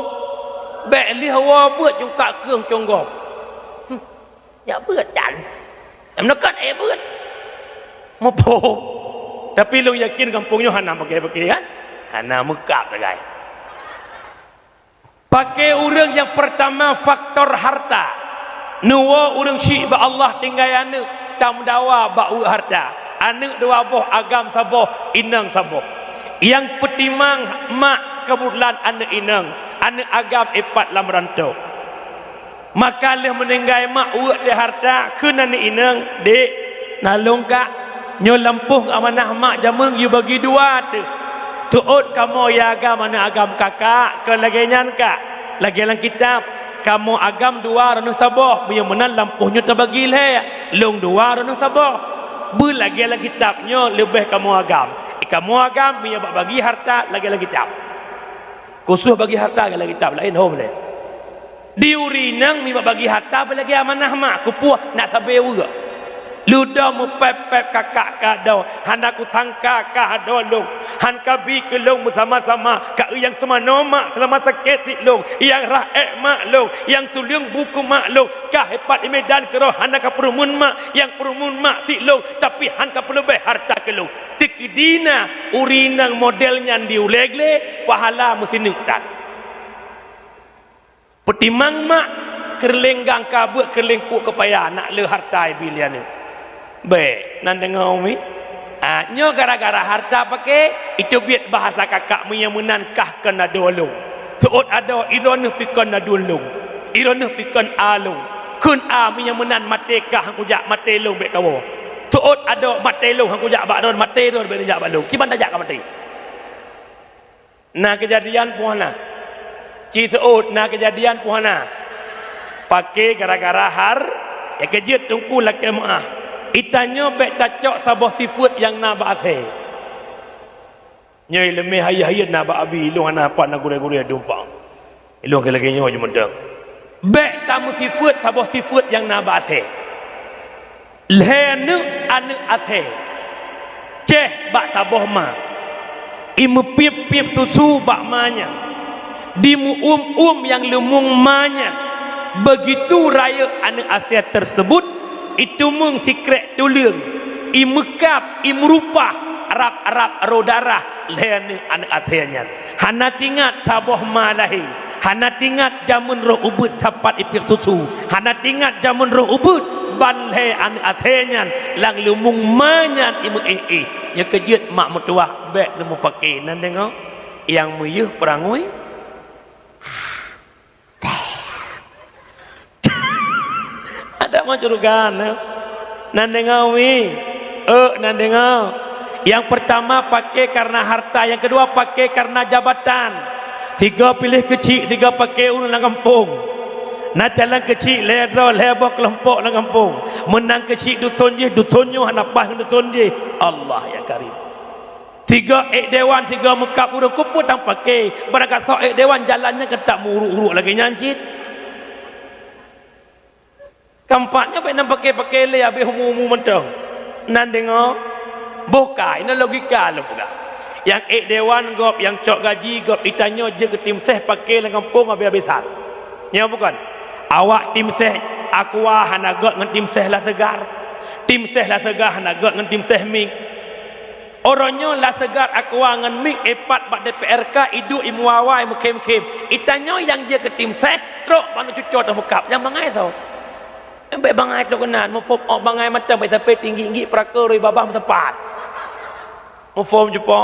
Bék lheueh woe beuet cungkak keueng conggom. Hmm, jak beuet dan. Nyang meunoe kan ék beuet. Muphom? Tapi lôn yakin gampông nyoe hana pakée-pakée kan? Hana meukab sagai. Pakée ureuëng nyang peurtama faktor harta. Neuwoe ureuëng syiek bak Allah tinggai aneuëk, tameudawa bak weuek harta. Aneuëk dua boh, agam saboh, inong saboh. Nyang peutimang mak keubeutulan aneuëk inong, aneuëk agam ipat lam rantô. Maka lheueh meuninggai mak weuek teuh harta, kheun aneuëk inong, "Dek, na lôn kak." Nyoe lampôh amanah mak jamén yue bagi dua teuh. Teuôt kamoe ya agam aneuëk agam kakak, kon lagée nyan kak. Lagée lam kitab, kamoe agam dua droeneueh saboh, meunyoe meunan lampôh nyoe tabagi lhée, lôn dua droeneueh saboh. Beu lagée lam kitab nyoe leubeh kamoe agam. Kamoe agam meunyoe bak bagi harta lagée lam kitab. Khusos bagi harta lagée lam kitab laén hom lé. Di ureuëng inong miba bagi harta beulagée amanah mak, keupeue nak sabe weuek. Ludoe meupép-pép kakak ka doe, hana kusangka ka adoe lôn. Han kabi keu lôn meusama-sama, ka nyang seumanoe mak seulama sakét sit lôn, nyang rhah ék mak lôn, nyang tuleueng bu keu mak lôn, ka hepat i Medan keudroe hana ka peurumun mak, nyang peurumun mak sit lôn, tapi han ka peuleubeh harta keu lôn. Teukeudi na ureuëng inong model nyan di Ulee Glé, pahala meusineuk that. Peutimang mak, keureuleng gang ka beuet, keureuleng kuek keupaya, nak le harta ibi lé aneuëk. Bék, nan deungoe umi? Ah, nyoe gara-gara harta pakée, iteubiet bahasa kakak meunyoe meunan kah kon adoe lôn. Teuôt adoe, i droeneueh pi kon aduen lôn. I droeneueh pi kon a lôn. Kheun a meunyoe meunan maté kah han kujak, maté lôn bék kawoe. Teuôt adoe, maté lôn han kujak bak droeneueh, maté droeneueh bék neujak bak lôn. Kiban tajak ka maté. Na keujadian peue hana? Ci seuôt, na keujadian peue hana? Pakée gara-gara har-, ya keujeuet teungku lakée meuáh. Itanyoe bék tacok saboh sifeuet nyang na bak asée. Nyoe leumeh hayeu-hayeu na bak abi, ilôn hana pat na gurée-gurée dumpang. Ilôn lagée nyoe jimeudong. Bék tameusifeuet saboh sifeuet nyang na bak asée. Lhée neuk aneuëk asée, céh bak saboh ma, i meupiep-piep susu bak ma nyan, di meu-uem-uem nyang leumong ma nyan. Begitu rayeuk aneuëk asée teuseubut, i teumeung sikrék tuleueng, i meukab, i meurupah, rab-rab roh darah lhée neuk aneuëk asée nyan. Hana tingat saboh ma lahé, hana tingat jamén roh ubeut sapat ipiep susu, hana tingat jamén roh ubeut ban lhée aneuëk asée nyan lam leumong ma nyan i meu-éh-éh. Nyoe keujeuet mak meutuwah bék neumupakée nan deungoe, nyang meuyeuh peurangui. Ada meucurugan, eh? Nan deungoe, wi. Eh, nan deungoe. Nyang peurtama pakée kareuna harta, nyang keudua pakée kareuna jabatan. Sigoe piléh keuchik, sigoe pakée ureuëng lam gampông. Na calon keuchik lhée droe, lhée boh keulompok lam gampông. Meunang keuchik duson jih, duson nyoe hana paih ngon duson jih. Allah ya Karim. Sigoe ék dewan, sigoe meukab ureuëng, keupeue tan pakée, barangkasoe ék dewan jalan nyan keutak meuuruk-uruk lagée nyan cit. Keuempat nyoe bék nan pakée-pakée lé habéh umu-umu mantong. Nan deungoe, boh ka, inoe logika lôn peugah. Nyang ék dewan gob, nyang cok gaji gob, itanyoe jeuet keu tim seh paké lam gampông abéh-abésan. Nyoe bukon? Awak tim seh Aqua hana göt ngon tim seh Laseugar. Tim seh Laseugar hana göt ngon tim seh Mik. Uroe nyoe Laseugar, Aqua ngon Mik ipat bak D P R K, iduek imuwa-wa, imeukhém-khém. Itanyoe nyang jeuet keu tim seh, trok bak aneuk cucoe tameukab. Nyang bangai soe? Nyang bèk bangai trok keunan, muphom ôk bangai mantong bèk sampai tinggi-tinggi, peurako rui babah meuteumpat. Muphom cupo?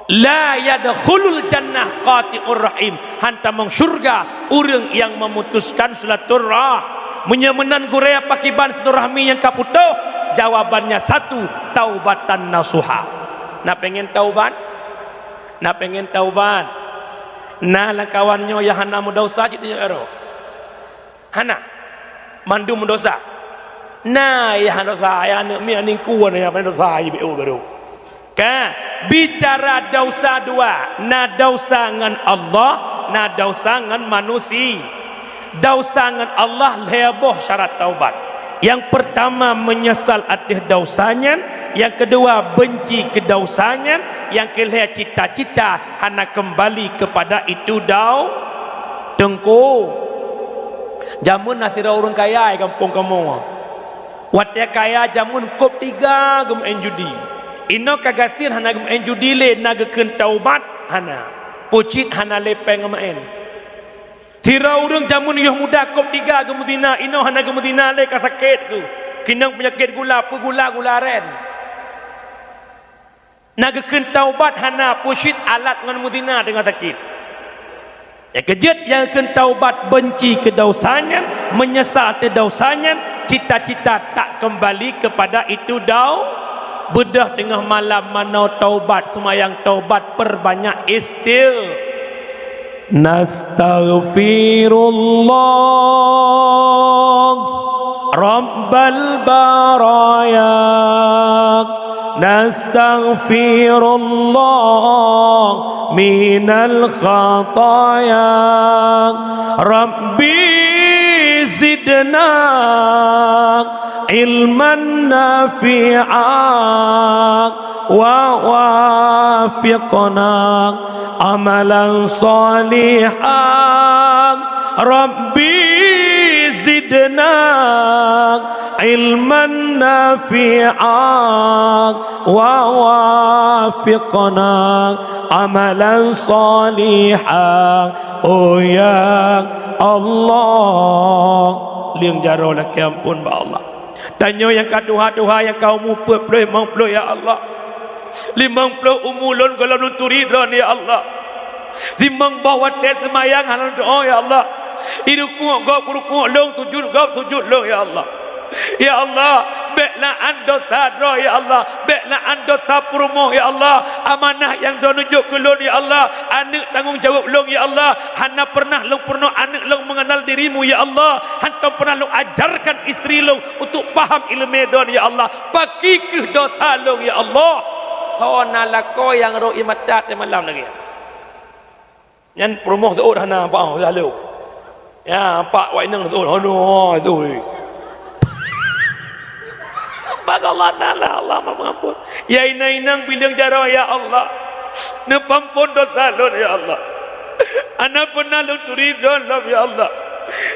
La yadkhulul jannah qati'ur rahim. Han tamong syurga ureueng nyang memutuskan silaturah-. Meunyoe meunan gurèe, pakriban silaturahmi nyang ka putôh? Jawabannya satu, taubatan nasuha. Na pengen taubat? Na pengen taubat? Na lam kawan nyoe nyang hana meudesya cit nyoe ero? Hana. Mandum meudesya. Na nyang hana desya, ayah aneuk miet aneuk ku, na nyang paling desya, ibu baru. Ka, bicara desya dua, na desya ngon Allah, na desya ngon manusia. Desya ngon Allah lhèe boh syarat taubat. Nyang peurtama, meunyeusal ateueh desya nyan, nyang keudua, beunci keu desya nyan, nyang keulhèe, cita-cita hana keumbali keupada itu dau-, teungku. Jameun na sidroe ureueng kaya di gampông kamoe. Watèe kaya jameun kôb tiga geumeu'en judi. Inoe ka gasien hana geumeu'en judi lé, na geukheun taubat? Hana. Peucit hana lé péng geumeu'en. Sidroe ureueng jameun yoh muda kôb tiga geumeuzina, inoe hana geumeuzina lé, ka sakét geuh. Keunong peunyakét gula, peugula, gula aren. Na geukheun taubat? Hana. Peucit alat ngon meuzina teungoh sakét. Nyang keujeuet nyang geukheun taubat, beunci keu desya nyan, meunyeusal ateueh desya nyan, cita-cita tak keumbali keupada itu dau-, beudôh teungoh malam manoe taubat, seumayang taubat, peurbanyak istigh-. Nastaghfirullah Rabbal baraya. Nastaghfirullah minal khataya. Rabbi zidna ilman nafi'a wa wafiqna amalan salihan. Rabbi zidna ilman nafi'a wa wafiqna amalan salihan. Oh ya Allah, lieng jaroe lakèe amphon bak Allah. Tanyoe nyang ka tuha-tuha, nyang ka umu peuet ploh, limong ploh, ya Allah. Limong ploh umu lôn gohlom lôn turi Droeneuh, ya Allah. Limong boh watèe seumayang hana lôn tu'oh, ya Allah. Irukuk gob rukuk lôn, sujut gob sujut lôn, ya Allah. Ya Allah, bèk la'an desya droe, ya Allah. Bèk la'an desya peurumoh, ya Allah. Amanah nyang Droeneuh jok keu lôn, ya Allah. Aneuk tanggong jaweueb lôn, ya Allah. Hana pernah lôn peurunoe aneuk lôn mengenal diri-Mu, ya Allah. Hantom pernah lôn ajarkan istri lôn untuk paham ileumèe Droeneuh, ya Allah. Pakri kheueh desya lôn, ya Allah. Soe na lakoe nyang rhot ié mata watèe malam lagèe nyan? Peurumoh seuôt hana, bah, lalu. Ya, pak wak inong seuôt, hana, tu. Bak Allah Taala, Allah Maha Pengampun. Ya inong-inong, pih lieng jaroe, ya Allah. Neupeuampon desya lôn, ya Allah. Hana pernah lôn turi Droeneuh lom, ya Allah.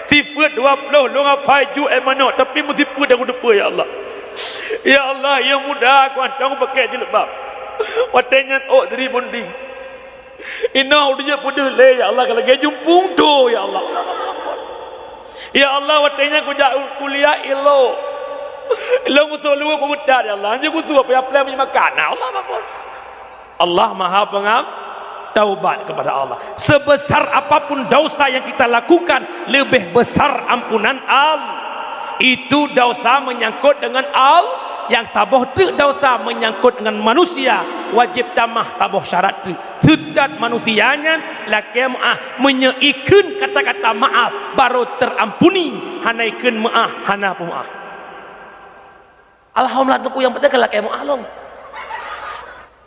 Sifeuet dua ploh lôn hafai, ju ék manok, tapi meusifeuet nyang kuteupeu, ya Allah. Ya Allah, nyang muda ku hantom kupakè jilbab. Watèe nyan ôk diri bonding. Inoe udeb peudeuh lé, ya Allah, ka lagèe jumpung tho, ya Allah. Ya Allah, watèe nyan kujak kuliah ilok. Ilok usôk luweue kubeuthat, ya Allah. Hana kusôk payah plè meunyoe makan. Nah, Allah Maha Pengam-, Allah Maha Pengam-, taubat kepada Allah. Sebesar apapun dosa yang kita lakukan, lebih besar ampunan Allah. Itu dosa menyangkut dengan Allah, nyang saboh teuk dosa menyangkut dengan manusia, wajéb tamah saboh syarat teuk. Seutat manusia nyan lakèe meu'ah, meunyoe ikheun kata-kata maaf, baru terampuni, hana ikheun meu'ah, hana peumeu'ah. Alhamdulillah, teungku, nyang peunténg ka lakèe meu'ah lom.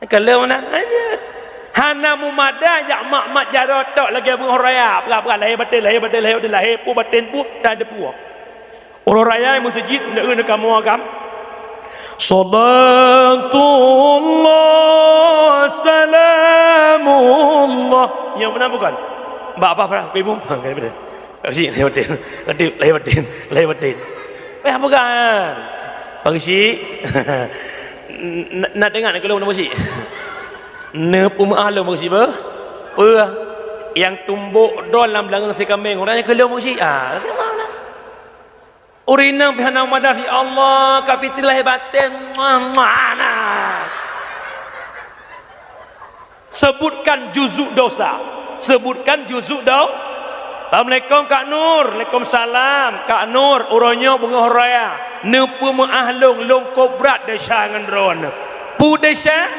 Ka lheueh meunan aja. Hana meumada jak mat-mat jaroe tok lagèe beungoh raya, peugah-peugah lahé batén, lahé batén, lahé batén, lahé peue batén peue, dan teupeue. Uroe raya meuseujid, neu-eu neukamoe agam. Salatullah, salamullah. Nyang beuna bukan? Bak apa, bak apa? Bimong. Ha, kan betul. Kak Syik, lahir batin. Batin, lahir batin, lahir batin. Eh, apa kan? Bang Syik. Nak, nak dengar nak keulong nama Syik? Neupeumaaf lôn Bang Syik, bah. Peue? Nyang tumbok droe lam beulangöng si kameng. Orang nyang keulong Bang Syik. Ah, Ureueng inong pih hana meuadah, "Ya Allah, ka Fitri lahé batén." Muah, muah, nah. Sebutkan juzuk dosa. Sebutkan juzuk do-, Assalamualaikum, Kak Nur. Waalaikumsalam. Kak Nur, uroe nyoe beungoh raya. Neupeumeu'ah lôn, lôn kobrat desya ngon droeneuh. Peue desya?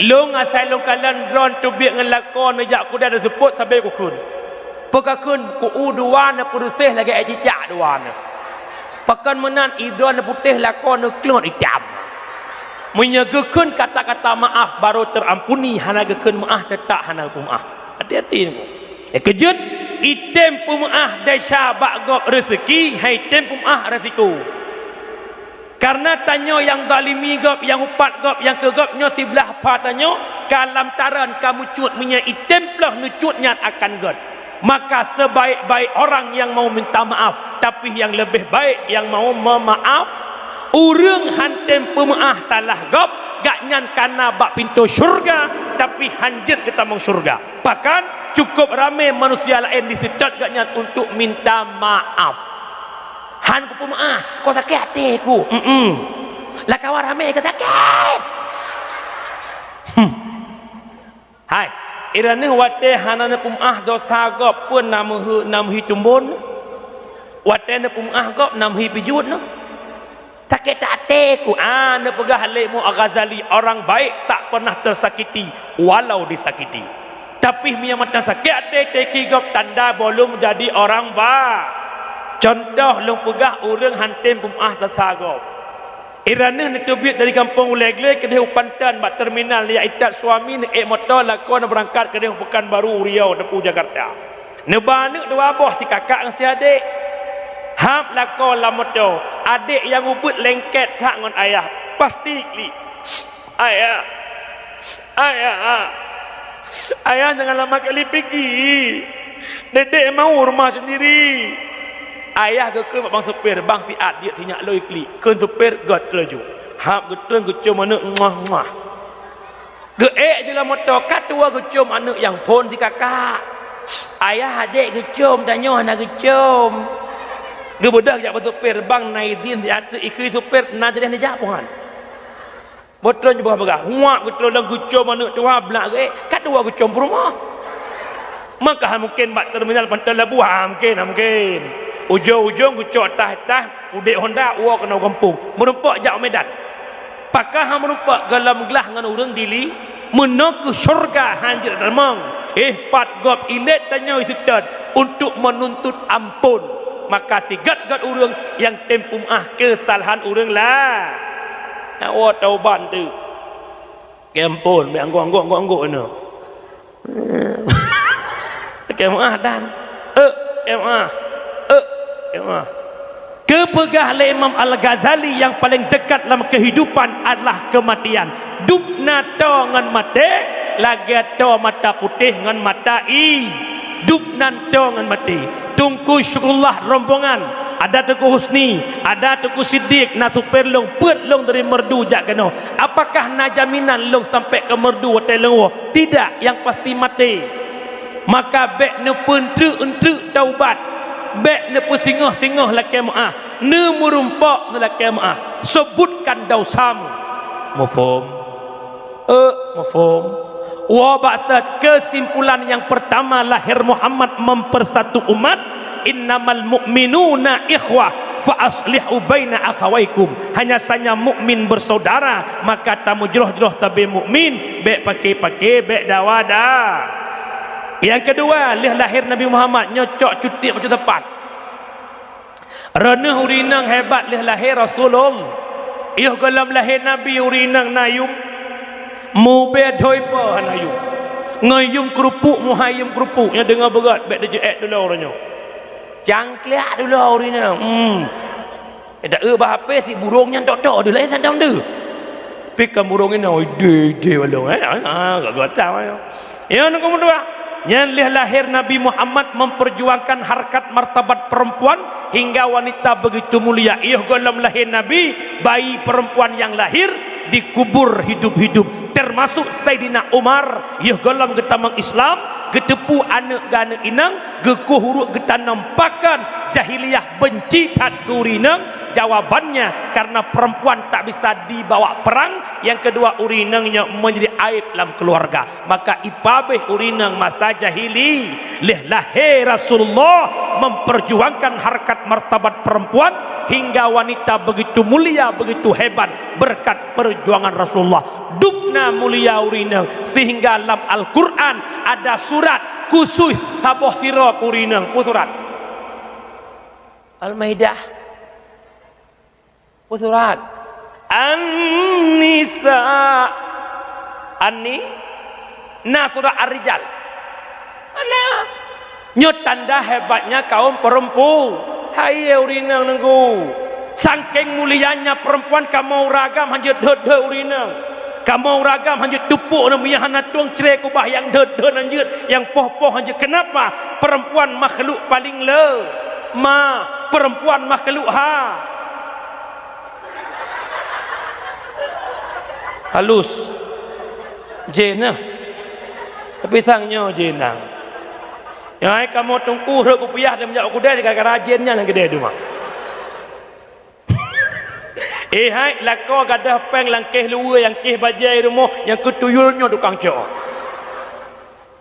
Lôn asai lôn kalon droeneuh teubiet ngon lakoe neujak kuda dan seupôt sabe kukheun. Peukakheun ku u dua neuh peureuseh lagée cicak dua neuh. Pakon meunan i droeneuh putéh lakoe neuh klot itam. Meunyoe geukheun kata-kata maaf barô teurampuni, hana geukheun meu'ah teutap hana geupeumaaf. Hati-hati nyoe. Nyang keujeuet, item peumeu'ah desya bak gob reuseuki, hai tem peumeu'ah resiko. Kareuna tanyoe nyang zalimi gob, nyang upat gob, nyang keu gob nyoe siblah pha tanyoe, ka lam tareun ka meucut meunyoe item ploh neucut nyan akan gét. Maka sebaik-baik orang yang mau minta maaf, tapi yang lebih baik yang mau memaaf. Ureueng han tem peumeu'ah salah gob, gobnyan kana bak pintoe syeuruga, tapi han jeuet geutamong syeuruga. Bahkan cukup ramé manusia laén diseutôt gobnyan untuk minta maaf. Han kupeumeu'ah, ko sakét até ku. Mm-mm. Lakawa ramé ka sakét. Hmm. Hai, i droeneuh watée hana neupeumeu'ah desya gob pun na meuheu-, na meuhi tumbon. Watée neupeumeu'ah gob na meuhi pijuet neuh. Sakét até ku, ah, neupeugah lé Imam Al-Ghazali, orang baik tak pernah tersakiti walau disakiti. Tapi meunyoe mantong sakét até teuki gob tanda belum jadi orang ba. Contoh lôn peugah ureueng han tem peumeu'ah desya gob. I droeneuh neuteubiet dari gampông Ulée Glé keudeh u Panton bak terminal jak itat suami neuék moto lakoe neubeurangkat keudeh u Pekanbaru u Riau teupeu Jakarta. Neuba aneuk dua boh sikakak ngon siadék. Hab lakoe lam moto, adék nyang ubit lengket that ngon ayah. Pasti klik. Ayah, ayah, ayah jangan lama kali pigi. Dedek mau rumah sendiri. Ayah geukheun bak bang supir, "Bang, siat jeuet sinyak lôn iklik." Kheun supir, gét laju. Hab geutreun geucom aneuk, muah, muah. Geuék jih lam moto, ka tuwoe geucom aneuk nyang phon sikakak. Ayah adék geucom, tanyoe hana geucom. Geubeudôh jak bak supir, "Bang, na idin siat treuk ikheun supir, na jadeh neujak pohan." Beutôi nyoe peugah-peugah, huak geutrôh lom geucom aneuk tuha, blak geuék, ka tuwoe geucom peurumoh. Maka han mungken bak terminal Panton Labu, han mungken, han mungken. Ujong-ujong geucok tah-tah udeb Honda, woe keunoe gampông. Meurumpok jak u Medan. Pakon han meurumpok, gohlom glah ngon ureueng Dili, meunoe keu syeuruga han jeuet tamong. Eh, pat gob ilét tanyoe iseutôt untuk meununtut amphon. Maka sigét-gét ureueng nyang tem peumeu'ah keusalahan ureueng la. Nyan woe taubat teuk. Keu amphon, bèk anggok-anggok, anggok-anggok nyoe. Keu meu'ah dan. Eh, keu meu'ah. Eh, keu meu'ah. Geupeugah lé Imam Al-Ghazali, yang paling dekat lam kehidupan adalah kematian. Dub na toe ngon maté, lagèe toe mata putéh ngon mata i. Dub nan toe ngon maté. Teungku Syukurullah rombongan, ada Teungku Husni, ada Teungku Siddiq, na supir lôn, peuet lôn dari Meureudu jak keunoe. Apakah na jaminan lôn sampai keu Meureudu watèe lôn woe? Tidak, yang pasti maté. Maka bèk neupeuntreuk-euntreuk taubat, bèk neupeusingoh-singoh lakèe meu'ah, neumeurumpok neulakèe meu'ah, seubutkan dausamu. Mafhum? Eh, mafhum? Woe bak sot, kesimpulan yang pertama lahir Muhammad mempersatu umat, "Innamal mu'minuna ikhwah, fa aslihu baina akhawaikum." Hanya saja mukmin bersaudara, maka tameujroh-jroh sabe mukmin, bèk paké-paké, bèk dawa da. Yang kedua, lheueh lahir Nabi Muhammad, nyoe cok cuti macu tepat. Reuneuh ureueng inong hebat lheueh lahé Rasulullah. Yoh gohlom lahé Nabi ureueng inong na yum. Mubé dhoe po hana yum. Ngon yum keurupuk, muhai yum keurupuk, nyan deungoe beugét, bèk teuceuet dulo uroe nyoe. Cangkliak dulo ureueng inong. Hmm. Eh, dak eu bah H P si burông nyan tok-tok deuh laén santang deuh. Pi kan burông inong, ideh-ideh balong, eh, ah, gagah tam, ayo. Ya, nunggu meutuah. Nyan lheueh lahé Nabi Muhammad memperjuangkan harkat martabat perempuan hingga wanita begitu mulia. Yoh gohlom lahé Nabi, bayi perempuan yang lahir dikubur hidup-hidup. Termasuk Saidina Umar, yoh gohlom geutamong Islam, geuteupeue aneuk geuh aneuk inong, geukueh uruek geutanom. Pakon jahiliyah benci that keu ureueng inong? Jawabannya, karena perempuan tak bisa dibawa perang. Yang kedua, ureueng inong nyoe menjadi aib lam keluarga. Maka ipabeh ureueng inong masa jahili, lheueh lahé Rasulullah memperjuangkan harkat martabat perempuan hingga wanita begitu mulia, begitu hebat berkat perjuangan Rasulullah. Dubna mulia ureueng inong, sehingga lam Al-Quran ada surat khusus saboh sidroe keu ureueng inong. Peue surat? Al-Maidah. Peue surat? An-Nisa. An-Ni-, na surat Ar-Rijal. Mana? Nyoe tanda hebatnya kaum perempu-, hai ureueng inong nunggu. Sangkeng mulianya perempuan, kamoe ureueng agam hanjeuet deuet-deuet ureueng inong. Kamoe ureueng agam hanjeuet tupok na miyah hana tueng cre kubah nyang deuet-deuet hanjeuet, nyang poh-poh hanjeuet. Kenapa? Perempuan makhluk paling le-, ma, perempuan makhluk ha-, halus. Jén nah. Tapi sang nyoe jén nah. Nyang hai kamoe teungku rhot kupiah dan meujak u keudè gara-gara jén nyan nyang keudè teuma. Eh hai, lakoe gadoh péng lam kéh luweue, nyang kéh bajèe rumoh, nyang keu tuyul nyoe tukang cok.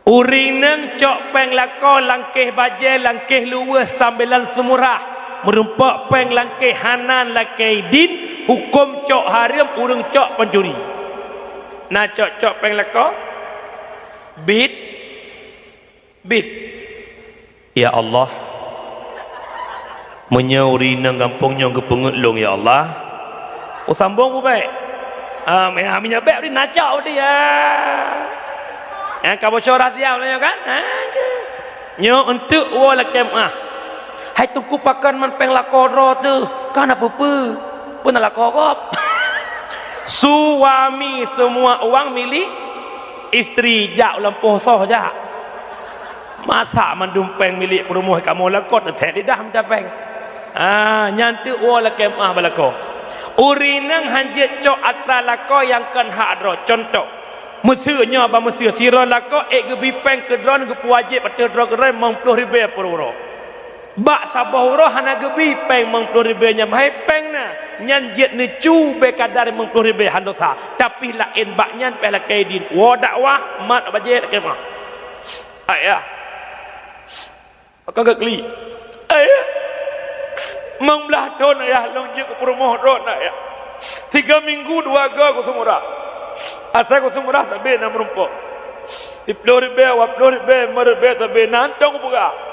Ureueng inong cok péng lakoe lam kéh bajèe, lam kéh luweue sambilan seumurah. Meurumpok péng lam kéh hana lakèe idin, hukôm cok hareuem, ureueng cok pancuri. Na cok-cok péng lakoe? Bit. Bit. Ya Allah, meunyoe ureueng inong gampông nyoe geupeungeut lôn, ya Allah, usambong bubèe. Ah, meunyoe bèk ureueng nacok teuh, ya. Nyang ka bocoh rahsia nyoe kan? Ha, ke? Nyoe eunteuk woe lakèe meu'ah. Hai Teungku, pakon man péng lakoe droe teuh? Ka na peue-peue. Peue na lakoe gob? Suami semua uang milik istri, jak u lampôh soh jak. Masa mandum péng milék peurumoh kamoe lakoe teuthèe lidah mita péng. Ah, nyan teuk woe lakèe meu'ah bak lakoe. Ureueng inong hanjeuet cok atra lakoe nyang kon hak droe. Cuntoh, meuseu nyoe bak meuseu, sidroe lakoe ék geubi péng keu droeneuh geupeuwajéb ateueh droe keudroe limong ploh ribèe per uroe. Bak saboh uroe hana geubi péng limong ploh ribèe nyan, hai péng na, nyan jeuet neucu bèe kadar limong ploh ribèe hana dosa. Tapi laén bak nyan pih lakèe idin, woe dakwah, mat bajèe lakèe meu'ah. Ayah. Maka geuklik. Ayah. Limong blaih thôn ayah lôn jeuet keu peurumoh droe na ayah. Tiga minggu dua go kuseumurah. Asai kuseumurah sabe na meurumpok. Siploh ribèe, dua ploh ribèe, limong ribèe sabe na, hantom kupeugah.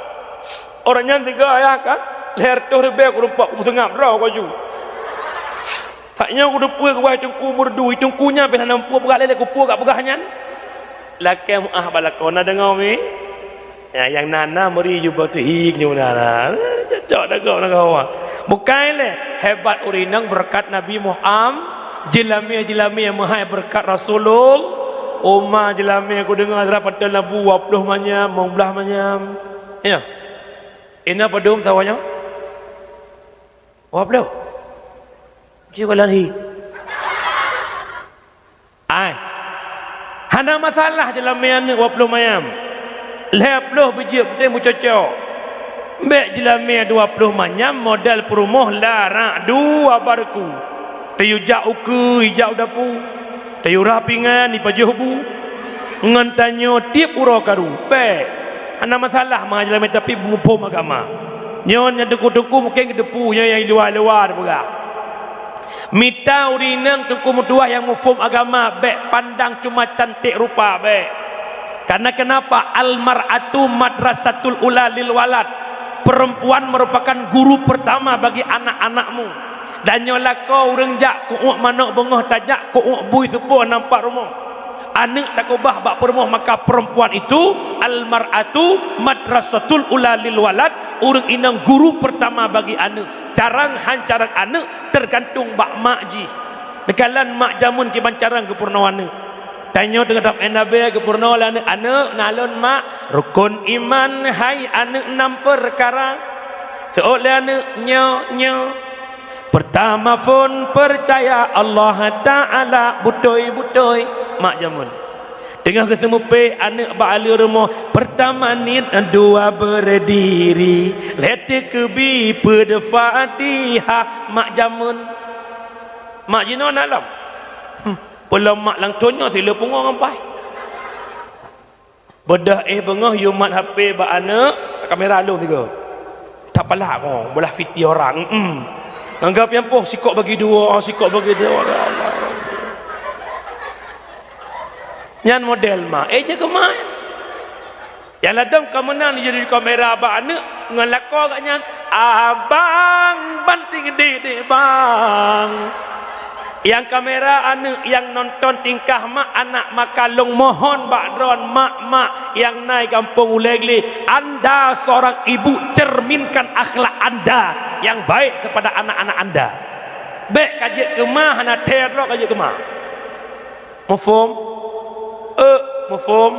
Uroe nyan tiga ayah kan, lhèe reutôh ribèe kurumpok, kuseungab droe baju. Sak nyoe kuteupeue keu wahai Teungku Meureudu, Teungku nyan pih hana muphom peugah lé, lé kupeue ka peugah nyan. Lakèe meu'ah bak lakoe, na deungö mi? Ya, nyang na, na meuri jubah teuhi nyoe na, na. Cocok dak gob na kawan. Bukai lé, hebat ureueng inong beureukat Nabi Muhammad, jeulamé-jeulamé meuhai beureukat Rasulullah. Uma jeulamé kudeungö dara panton labu dua ploh manyam, limong blaih manyam. Ya. Inoe padum sawa nyoe? Dua ploh. Cuba lari. Ai. Hana masalah jeulamé aneuk dua ploh manyam. Lhèe ploh beujeuet, peuténg meucocok. Bèk jeulamé dua ploh manyam model peurumoh larak dua bareku. Tayue jak ukeue, ijak u dapu. Tayue rhah pingan, ipajoh bu. Ngon tanyoe tiep uroe karu. Bèk. Hana masalah mangat jeulamé tapi muphom agama. Nyoe nyang teungku-teungku mungken geuteupeue nyoe nyang luwa-luwa teupeugah. Mita ureueng inong teungku meutuah nyang muphom agama, bèk pandang cuma cantik rupa, bèk. Karena kenapa? Al-mar'atu madrasatul ula lil walad. Perempuan merupakan guru pertama bagi anak-anakmu. Dan nyoe lakoe ureueng jak keu'uek manok beungoh tajak keu'uek bui seupôt nampak rumoh. Aneuk takeubah bak peurumoh, maka perempuan itu, al-mar'atu madrasatul ula lil walad, ureueng inong guru pertama bagi aneuk. Carang han carang aneuk teugantung bak mak jih. Neukalon mak jameun kiban carang geupeurunoe aneuk. Tanyoe teungoh tapeugah nabe geupeurunoe lé aneuk, "Aneuk, na lôn mak, rukon iman hai aneuk nam peukara." Seuôt lé aneuk, "Nyo, nyo." Pertama phon peucaya Allah Ta'ala, beutôi-beutôi, mak jameun. Teungoh geuseumeupéh aneuk bak aleue rumoh, pertama niet, dua berdiri, lhèe teukeubi peuet Fatihah, mak jameun. Mak jinoe na lom. Hmm, peulom mak langsông nyoe sileue pungo ngon paih. Beudôh éh beungoh yue mat H P bak aneuk, kamera lôn tiga. Tapalak ko, beulah fiti orang. Mm. Anggap nyang poh sikok bagi dua, sikok bagi dua. Ya Allah. Nyan model mak. Eh, jaga mak. Nyang ladôm ka meunan jadi kamera bak aneuk ngon lakoe geuh nyan. Abang banting dik-dik bang. Nyang kamera aneuk, nyang nonton tingkah mak anak, maka lôn mohon bak droen mak-mak nyang na i gampông Ulèe Glé, anda seorang ibu, cerminkan akhlak anda yang baik kepada anak-anak anda. Bèk ka jeuet keu ma, hana thèe droe ka jeuet keu ma. Mafhum? Eh, mafhum?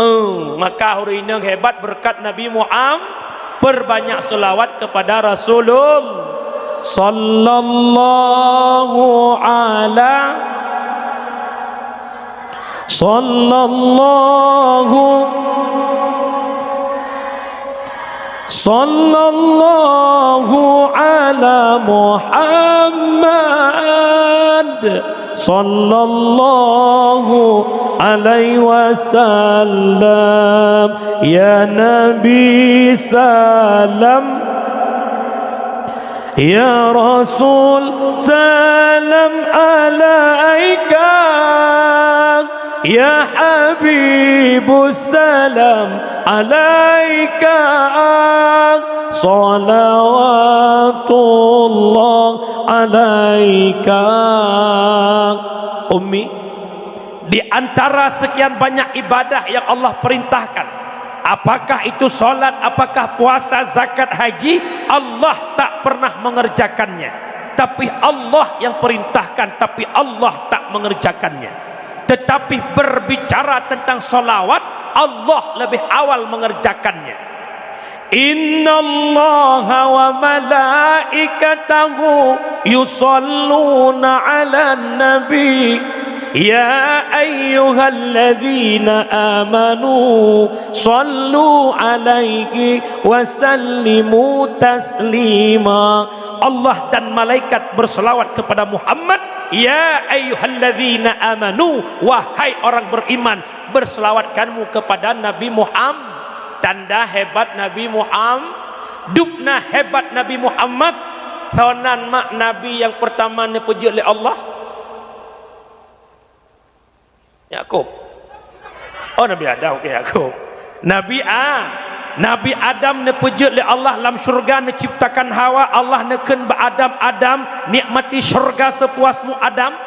Eh, maka ureueng inong hebat berkat Nabi Muhammad, perbanyak selawat kepada Rasulullah. Sallallahu ala, sallallahu, sallallahu ala Muhammad, sallallahu alaihi wasallam. Ya Nabi salam, ya Rasul salam alaika. Ya Habibus salam alaika, salawatullah alaika. Ummi, di antara sekian banyak ibadah yang Allah perintahkan, apakah itu salat, apakah puasa, zakat, haji, Allah tak pernah mengerjakannya. Tapi Allah yang perintahkan, tapi Allah tak mengerjakannya. Tetapi berbicara tentang salawat, Allah lebih awal mengerjakannya. Innallaha wa malaikatahu yusalluna 'alan nabi. Ya ayyuhalladzina amanu sallu 'alaihi wa sallimu taslima. Allah dan malaikat berselawat kepada Muhammad, "Ya ayyuhalladzina amanu," wahai orang beriman, berselawat kamu kepada Nabi Muhammad. Tanda hebat Nabi Muhammad, dubna hebat Nabi Muhammad. Soe nan mak Nabi nyang pertama neupeujeuet lé Allah? Yakub. Oh, Nabi Adam, oke, Yakub. Nabi A, Nabi Adam neupeujeuet lé Allah lam syurga, neuciptakan Hawa. Allah neukheun bak Adam, "Adam, nikmati syurga sepuasmu, Adam.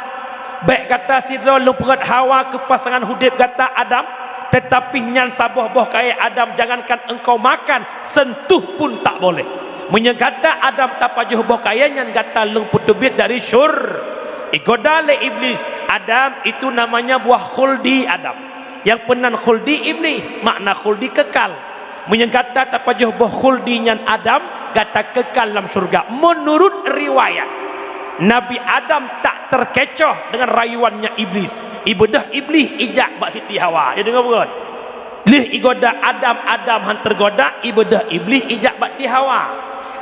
Bèk gata sidroe lôn peugöt Hawa keu pasangan udép gata, Adam. Tetapi nyan saboh boh kayèe, Adam, jangankan engkau makan, sentuh pun tak boleh." Meunyoe gata Adam tapajoh boh kayèe nyan, gata lôn peuteubiet dari syur-, igoda lé Iblis. Adam, itu namanya buah khuldi, Adam. Nyang peunan khuldi Iblis, makna khuldi kekal. Meunyoe gata tapajoh boh khuldi nyan Adam, gata kekal lam syurga. Meunurut riwayat, Nabi Adam tak terkecoh dengan rayuannya Iblis. Ibeudôh Iblis ijak bak Siti Hawa. Ya, deungö beugöt. Lheueh igoda Adam, Adam han teugoda, ibeudôh Iblis ijak bak Siti Hawa.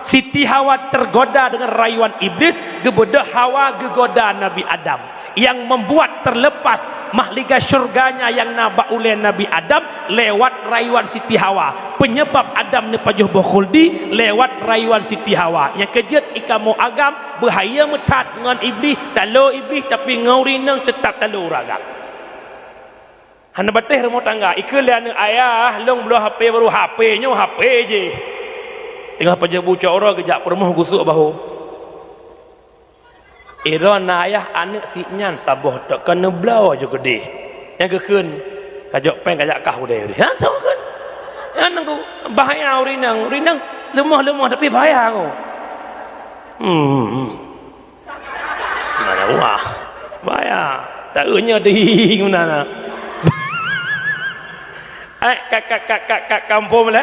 Siti Hawa teugoda deungon rayuan Iblis, geubeudôh Hawa geugoda Nabi Adam. Nyang membuat terlepas mahligai syurganya nyang na bak ulèe Nabi Adam lewat rayuan Siti Hawa. Penyebab Adam neupajoh boh khuldi lewat rayuan Siti Hawa. Nyang keujeuet i kamoe agam, beuhayeu meuthat ngon Iblis, talo Iblis, tapi ngon ureueng inong teutap talo ureueng agam. Hana batéh rumoh tangga. Ikheun lé aneuk, "Ayah, lôn bloe H P baru." "H P nyoe H P jih." Teungoh pajoh bu cot uroe geujak peurumoh gusok bahu. Droeneuh na ayah aneuk sit nyan saboh tok, ka neubloe ju keudeh. Nyang geukheun, "Kajok péng, kajak kah udée." Nyan saboh kheun. Nyan nangku, bahaya ureueng inong. Ureueng inong leumoh-leumoh tapi bahaya ko. Hmm. Mana wah. Bahaya. Tak nyoe ding meunan. Eh, ka, ka, ka, ka, ka, kampung lah.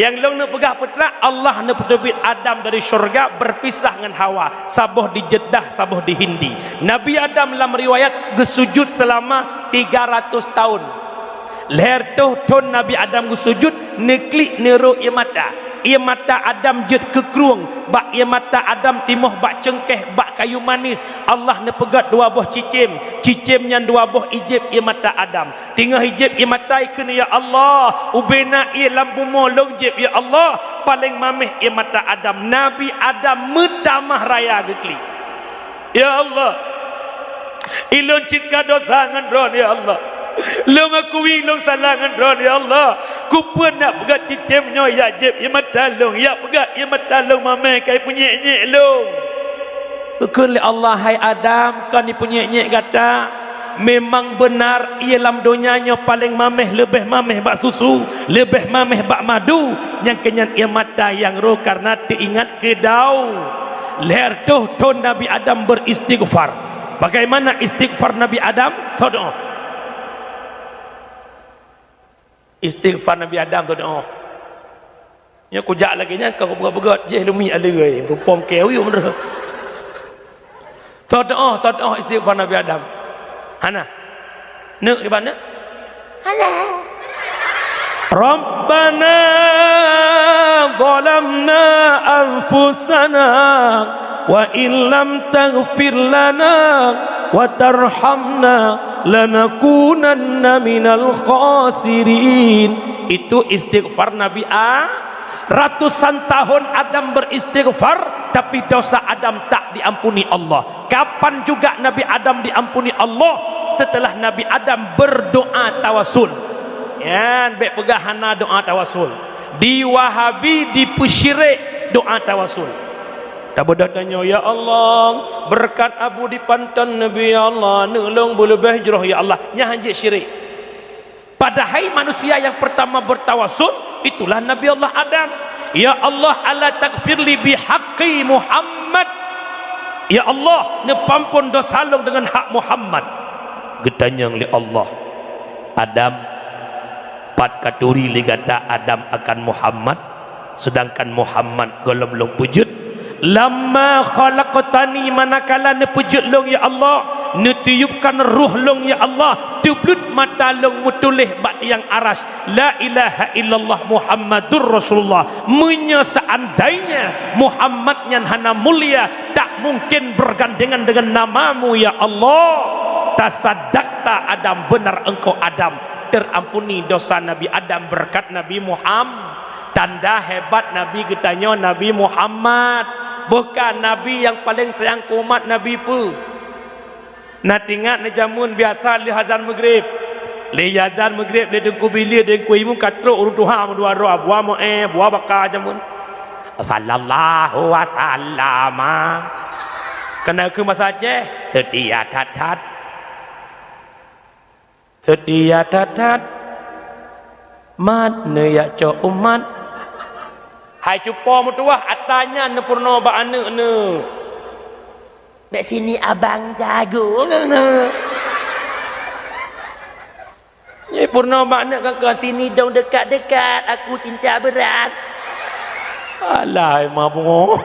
Nyang lôn neupeugah peutrak, Allah neupeuteubiet Adam dari syurga, berpisah ngon Hawa. Saboh di Jeddah, saboh di Hindi. Nabi Adam lam riwayat geusujud selama tiga ratus tahun. Lhèe reutôh thon Nabi Adam geusujud, neuklik neurôk ie mata. Ie mata Adam jeuet keu krueng, bak ie mata Adam timoh bak ceungkéh, bak kayu manis. Allah neupeugöt dua boh cicém, cicém nyan dua boh ijép ie mata Adam. Teungoh ijép ie mata, ikheun, "Ya Allah, ubena ie lam bumoe lôn jép, ya Allah, paleng maméh ie mata Adam." Nabi Adam meutamah raya geuklik. "Ya Allah, ulôn cit ka dosa ngon Droen, ya Allah. Lôn akui lôn salah ngon Droen, ya Allah. Keupeue nak peugöt cicém nyoe jak jép ie mata lôn, jak peugöt ie mata lôn maméh ka ipeunyék-nyék lôn." Geukheun lé Allah, "Hai Adam, kon ipeunyék-nyék gata. Memang beunar ie lam donya nyoe paleng maméh, leubeh maméh bak susu, leubeh maméh bak madu, nyang keu nyan ie mata nyang rôh kareuna teuingat keu Daud." Lhèe reutôh thon Nabi Adam beristighfar. Bagaimana istighfar Nabi Adam? Soe teu'oh. Istighfar Nabi Adam, soe teu'oh. Nyoe kujak lagèe nyan ka kupeugöt-peugöt, jih lumi aleue, tumpom keu uyuem. Soe teu'oh, soe teu'oh istighfar Nabi Adam. Hana. Neuk kiban neuk? Hana. Rabbana zalamna anfusana wa illam taghfir lana wa tarhamna lanakunanna minal khasirin. Itu istighfar Nabi A. Ratusan tahun Adam beristighfar, tapi dosa Adam tak diampuni Allah. Kapan juga Nabi Adam diampuni Allah? Setelah Nabi Adam berdoa tawasul. Nyan, bèk peugah hana doa tawasul. Di Wahabi dipeusyirik doa tawasul. Tabeudôh tanyoe, "Ya Allah, beureukat Abu di panton Nabi, ya Allah, neulông beuleubeh jroh, ya Allah." Nyan hanjeuet syirik. Padahai manusia yang pertama bertawasul itulah Nabi Allah Adam. "Ya Allah, ala taghfirli bihaqqi Muhammad." "Ya Allah, neupeuampon dosa lông deungon hak Muhammad." Geutanyong lé Allah, "Adam, pat ka turi lé gata Adam akan Muhammad?" Seudangkan Muhammad gohlom lông peujeuet. "Lamma khalaqtani," manakala neupeujeuet lông, ya Allah, neutiyubkan roh lông, ya Allah, teubleut mata lông meutuléh bak tiang Arasy, "La ilaha illallah Muhammadur Rasulullah." Meunyoe seandainya Muhammad nyan hana mulia, tak mungkin bergandengan dengan nama-Mu, ya Allah. Tasadakta Adam, benar engkau Adam. Terampuni dosa Nabi Adam berkat Nabi Muhammad. Tanda hebat Nabi geutanyoe Nabi Muhammad. Boh ka Nabi nyang paleng sayang keu umat Nabi peue? Na teuingat neujameun biasa lheueh azan Maghrib. Lheueh azan Maghrib lé Teungku Bilie, Teungku Imum ka trok ureueng tuha meudua droe, Abu Mu'e, Abu Bakar jameun. Sallallahu wasallama. Keuneuk keu masa Aceh, seutia that-that. Seutia that-that, mat neujak cok umat. Hai cupo meutuwah, ata nyan neupeurunoe bak aneuk neuh. Bèk sini abang jago. Neupeurunoe bak aneuk keu sini dong dekat-dekat, aku cinta berat. Alah, hai mabuk.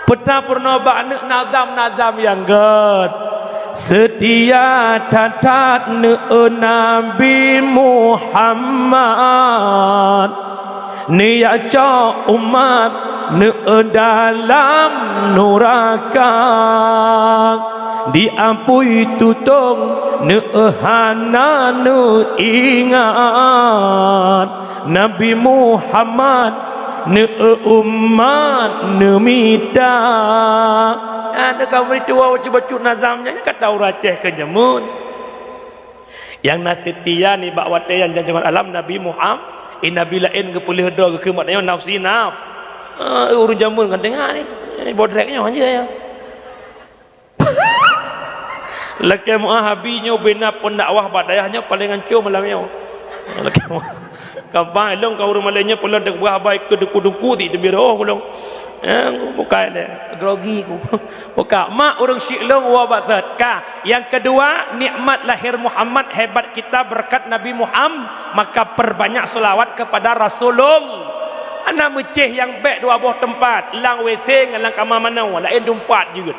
Peue tapeurunoe bak aneuk nazam-nazam nyang gèt. Seutia that-that neueu Nabi Muhammad. Neujak cok umat neueu dalam nuraka. Diapui tutong neueu hana neuingat. Nabi Muhammad neueu umat neumita. Nyan ka meurituwa bacut-bacut nazam nyan, nyan ka tahu raceh keu jameun. Nyang na seutia nibak watèe nyan, jangan alam Nabi Muhammad, eh, nabi laén geupeuleueh droe geukheun bak tanyoe nafsi naf. Ah, ureueng jameun kan teungoh ni. Ni bodrek nyoe je ya. Lakée meu'ah Abi nyoe bina peundakwah bak dayah nyoe paleng hancô malam nyoe. Lakée meu'ah. Gampang ilong ka ureuëng malée nyoe peulon teupeugah haba ikeue duku-duku ti teubiroh ulong. Eh, bukai lé. Grogi ku. Buka. Mak ureuëng syiek lôn wa batat. Ka. Yang kedua, nikmat lahir Muhammad hebat kita berkat Nabi Muhammad, maka perbanyak selawat kepada Rasulullah. Anak meucéh nyang bék dua boh teumpat, lam W C ngon lam kama manoe, laén teumpat jeuet.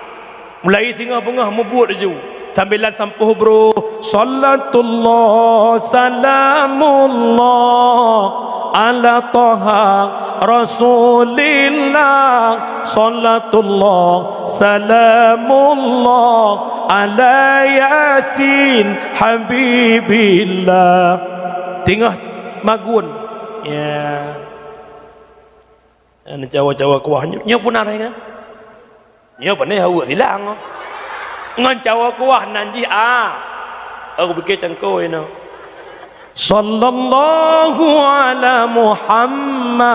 Mulai singoh beungoh mubuet laju. Sambilan sampôh brôh. Salatullah salamullah ala Taha Rasulillah. Salatullah salamullah ala Yasin Habibillah. Singoh magun. Ya. Nyoe cawa-cawa kuah. Nyoe pun areh kan? Nyoe pandai haweuek silang. Ngon cawa kuah nan jih a. Aku pikir cangkôi nyoe. Sallallahu ala Muhammad,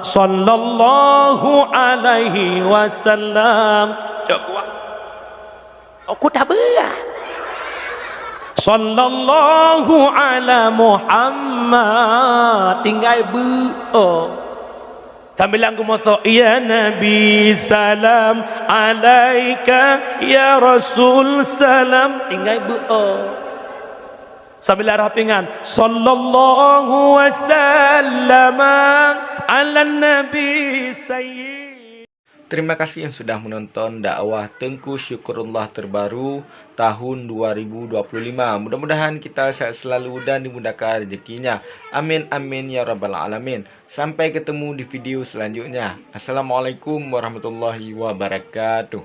sallallahu alaihi wasallam. Cok kuah. Oh, ku tabeuah. Sallallahu ala Muhammad. Tinggai beu. Oh. Sambilan geumoso, "Ya Nabi, salam alaika, ya Rasul, salam." Tinggai beu. Sambilan rapingan, "Sallallahu wasallam ala Nabi Sayyid." Terima kasih yang sudah menonton dakwah Teungku Syukurullah terbaru tahun dua ribu dua puluh lima. Mudah-mudahan kita sehat selalu dan dimudahkan rezekinya. Amin, amin, ya rabbal alamin. Sampai ketemu di video selanjutnya. Assalamualaikum warahmatullahi wabarakatuh.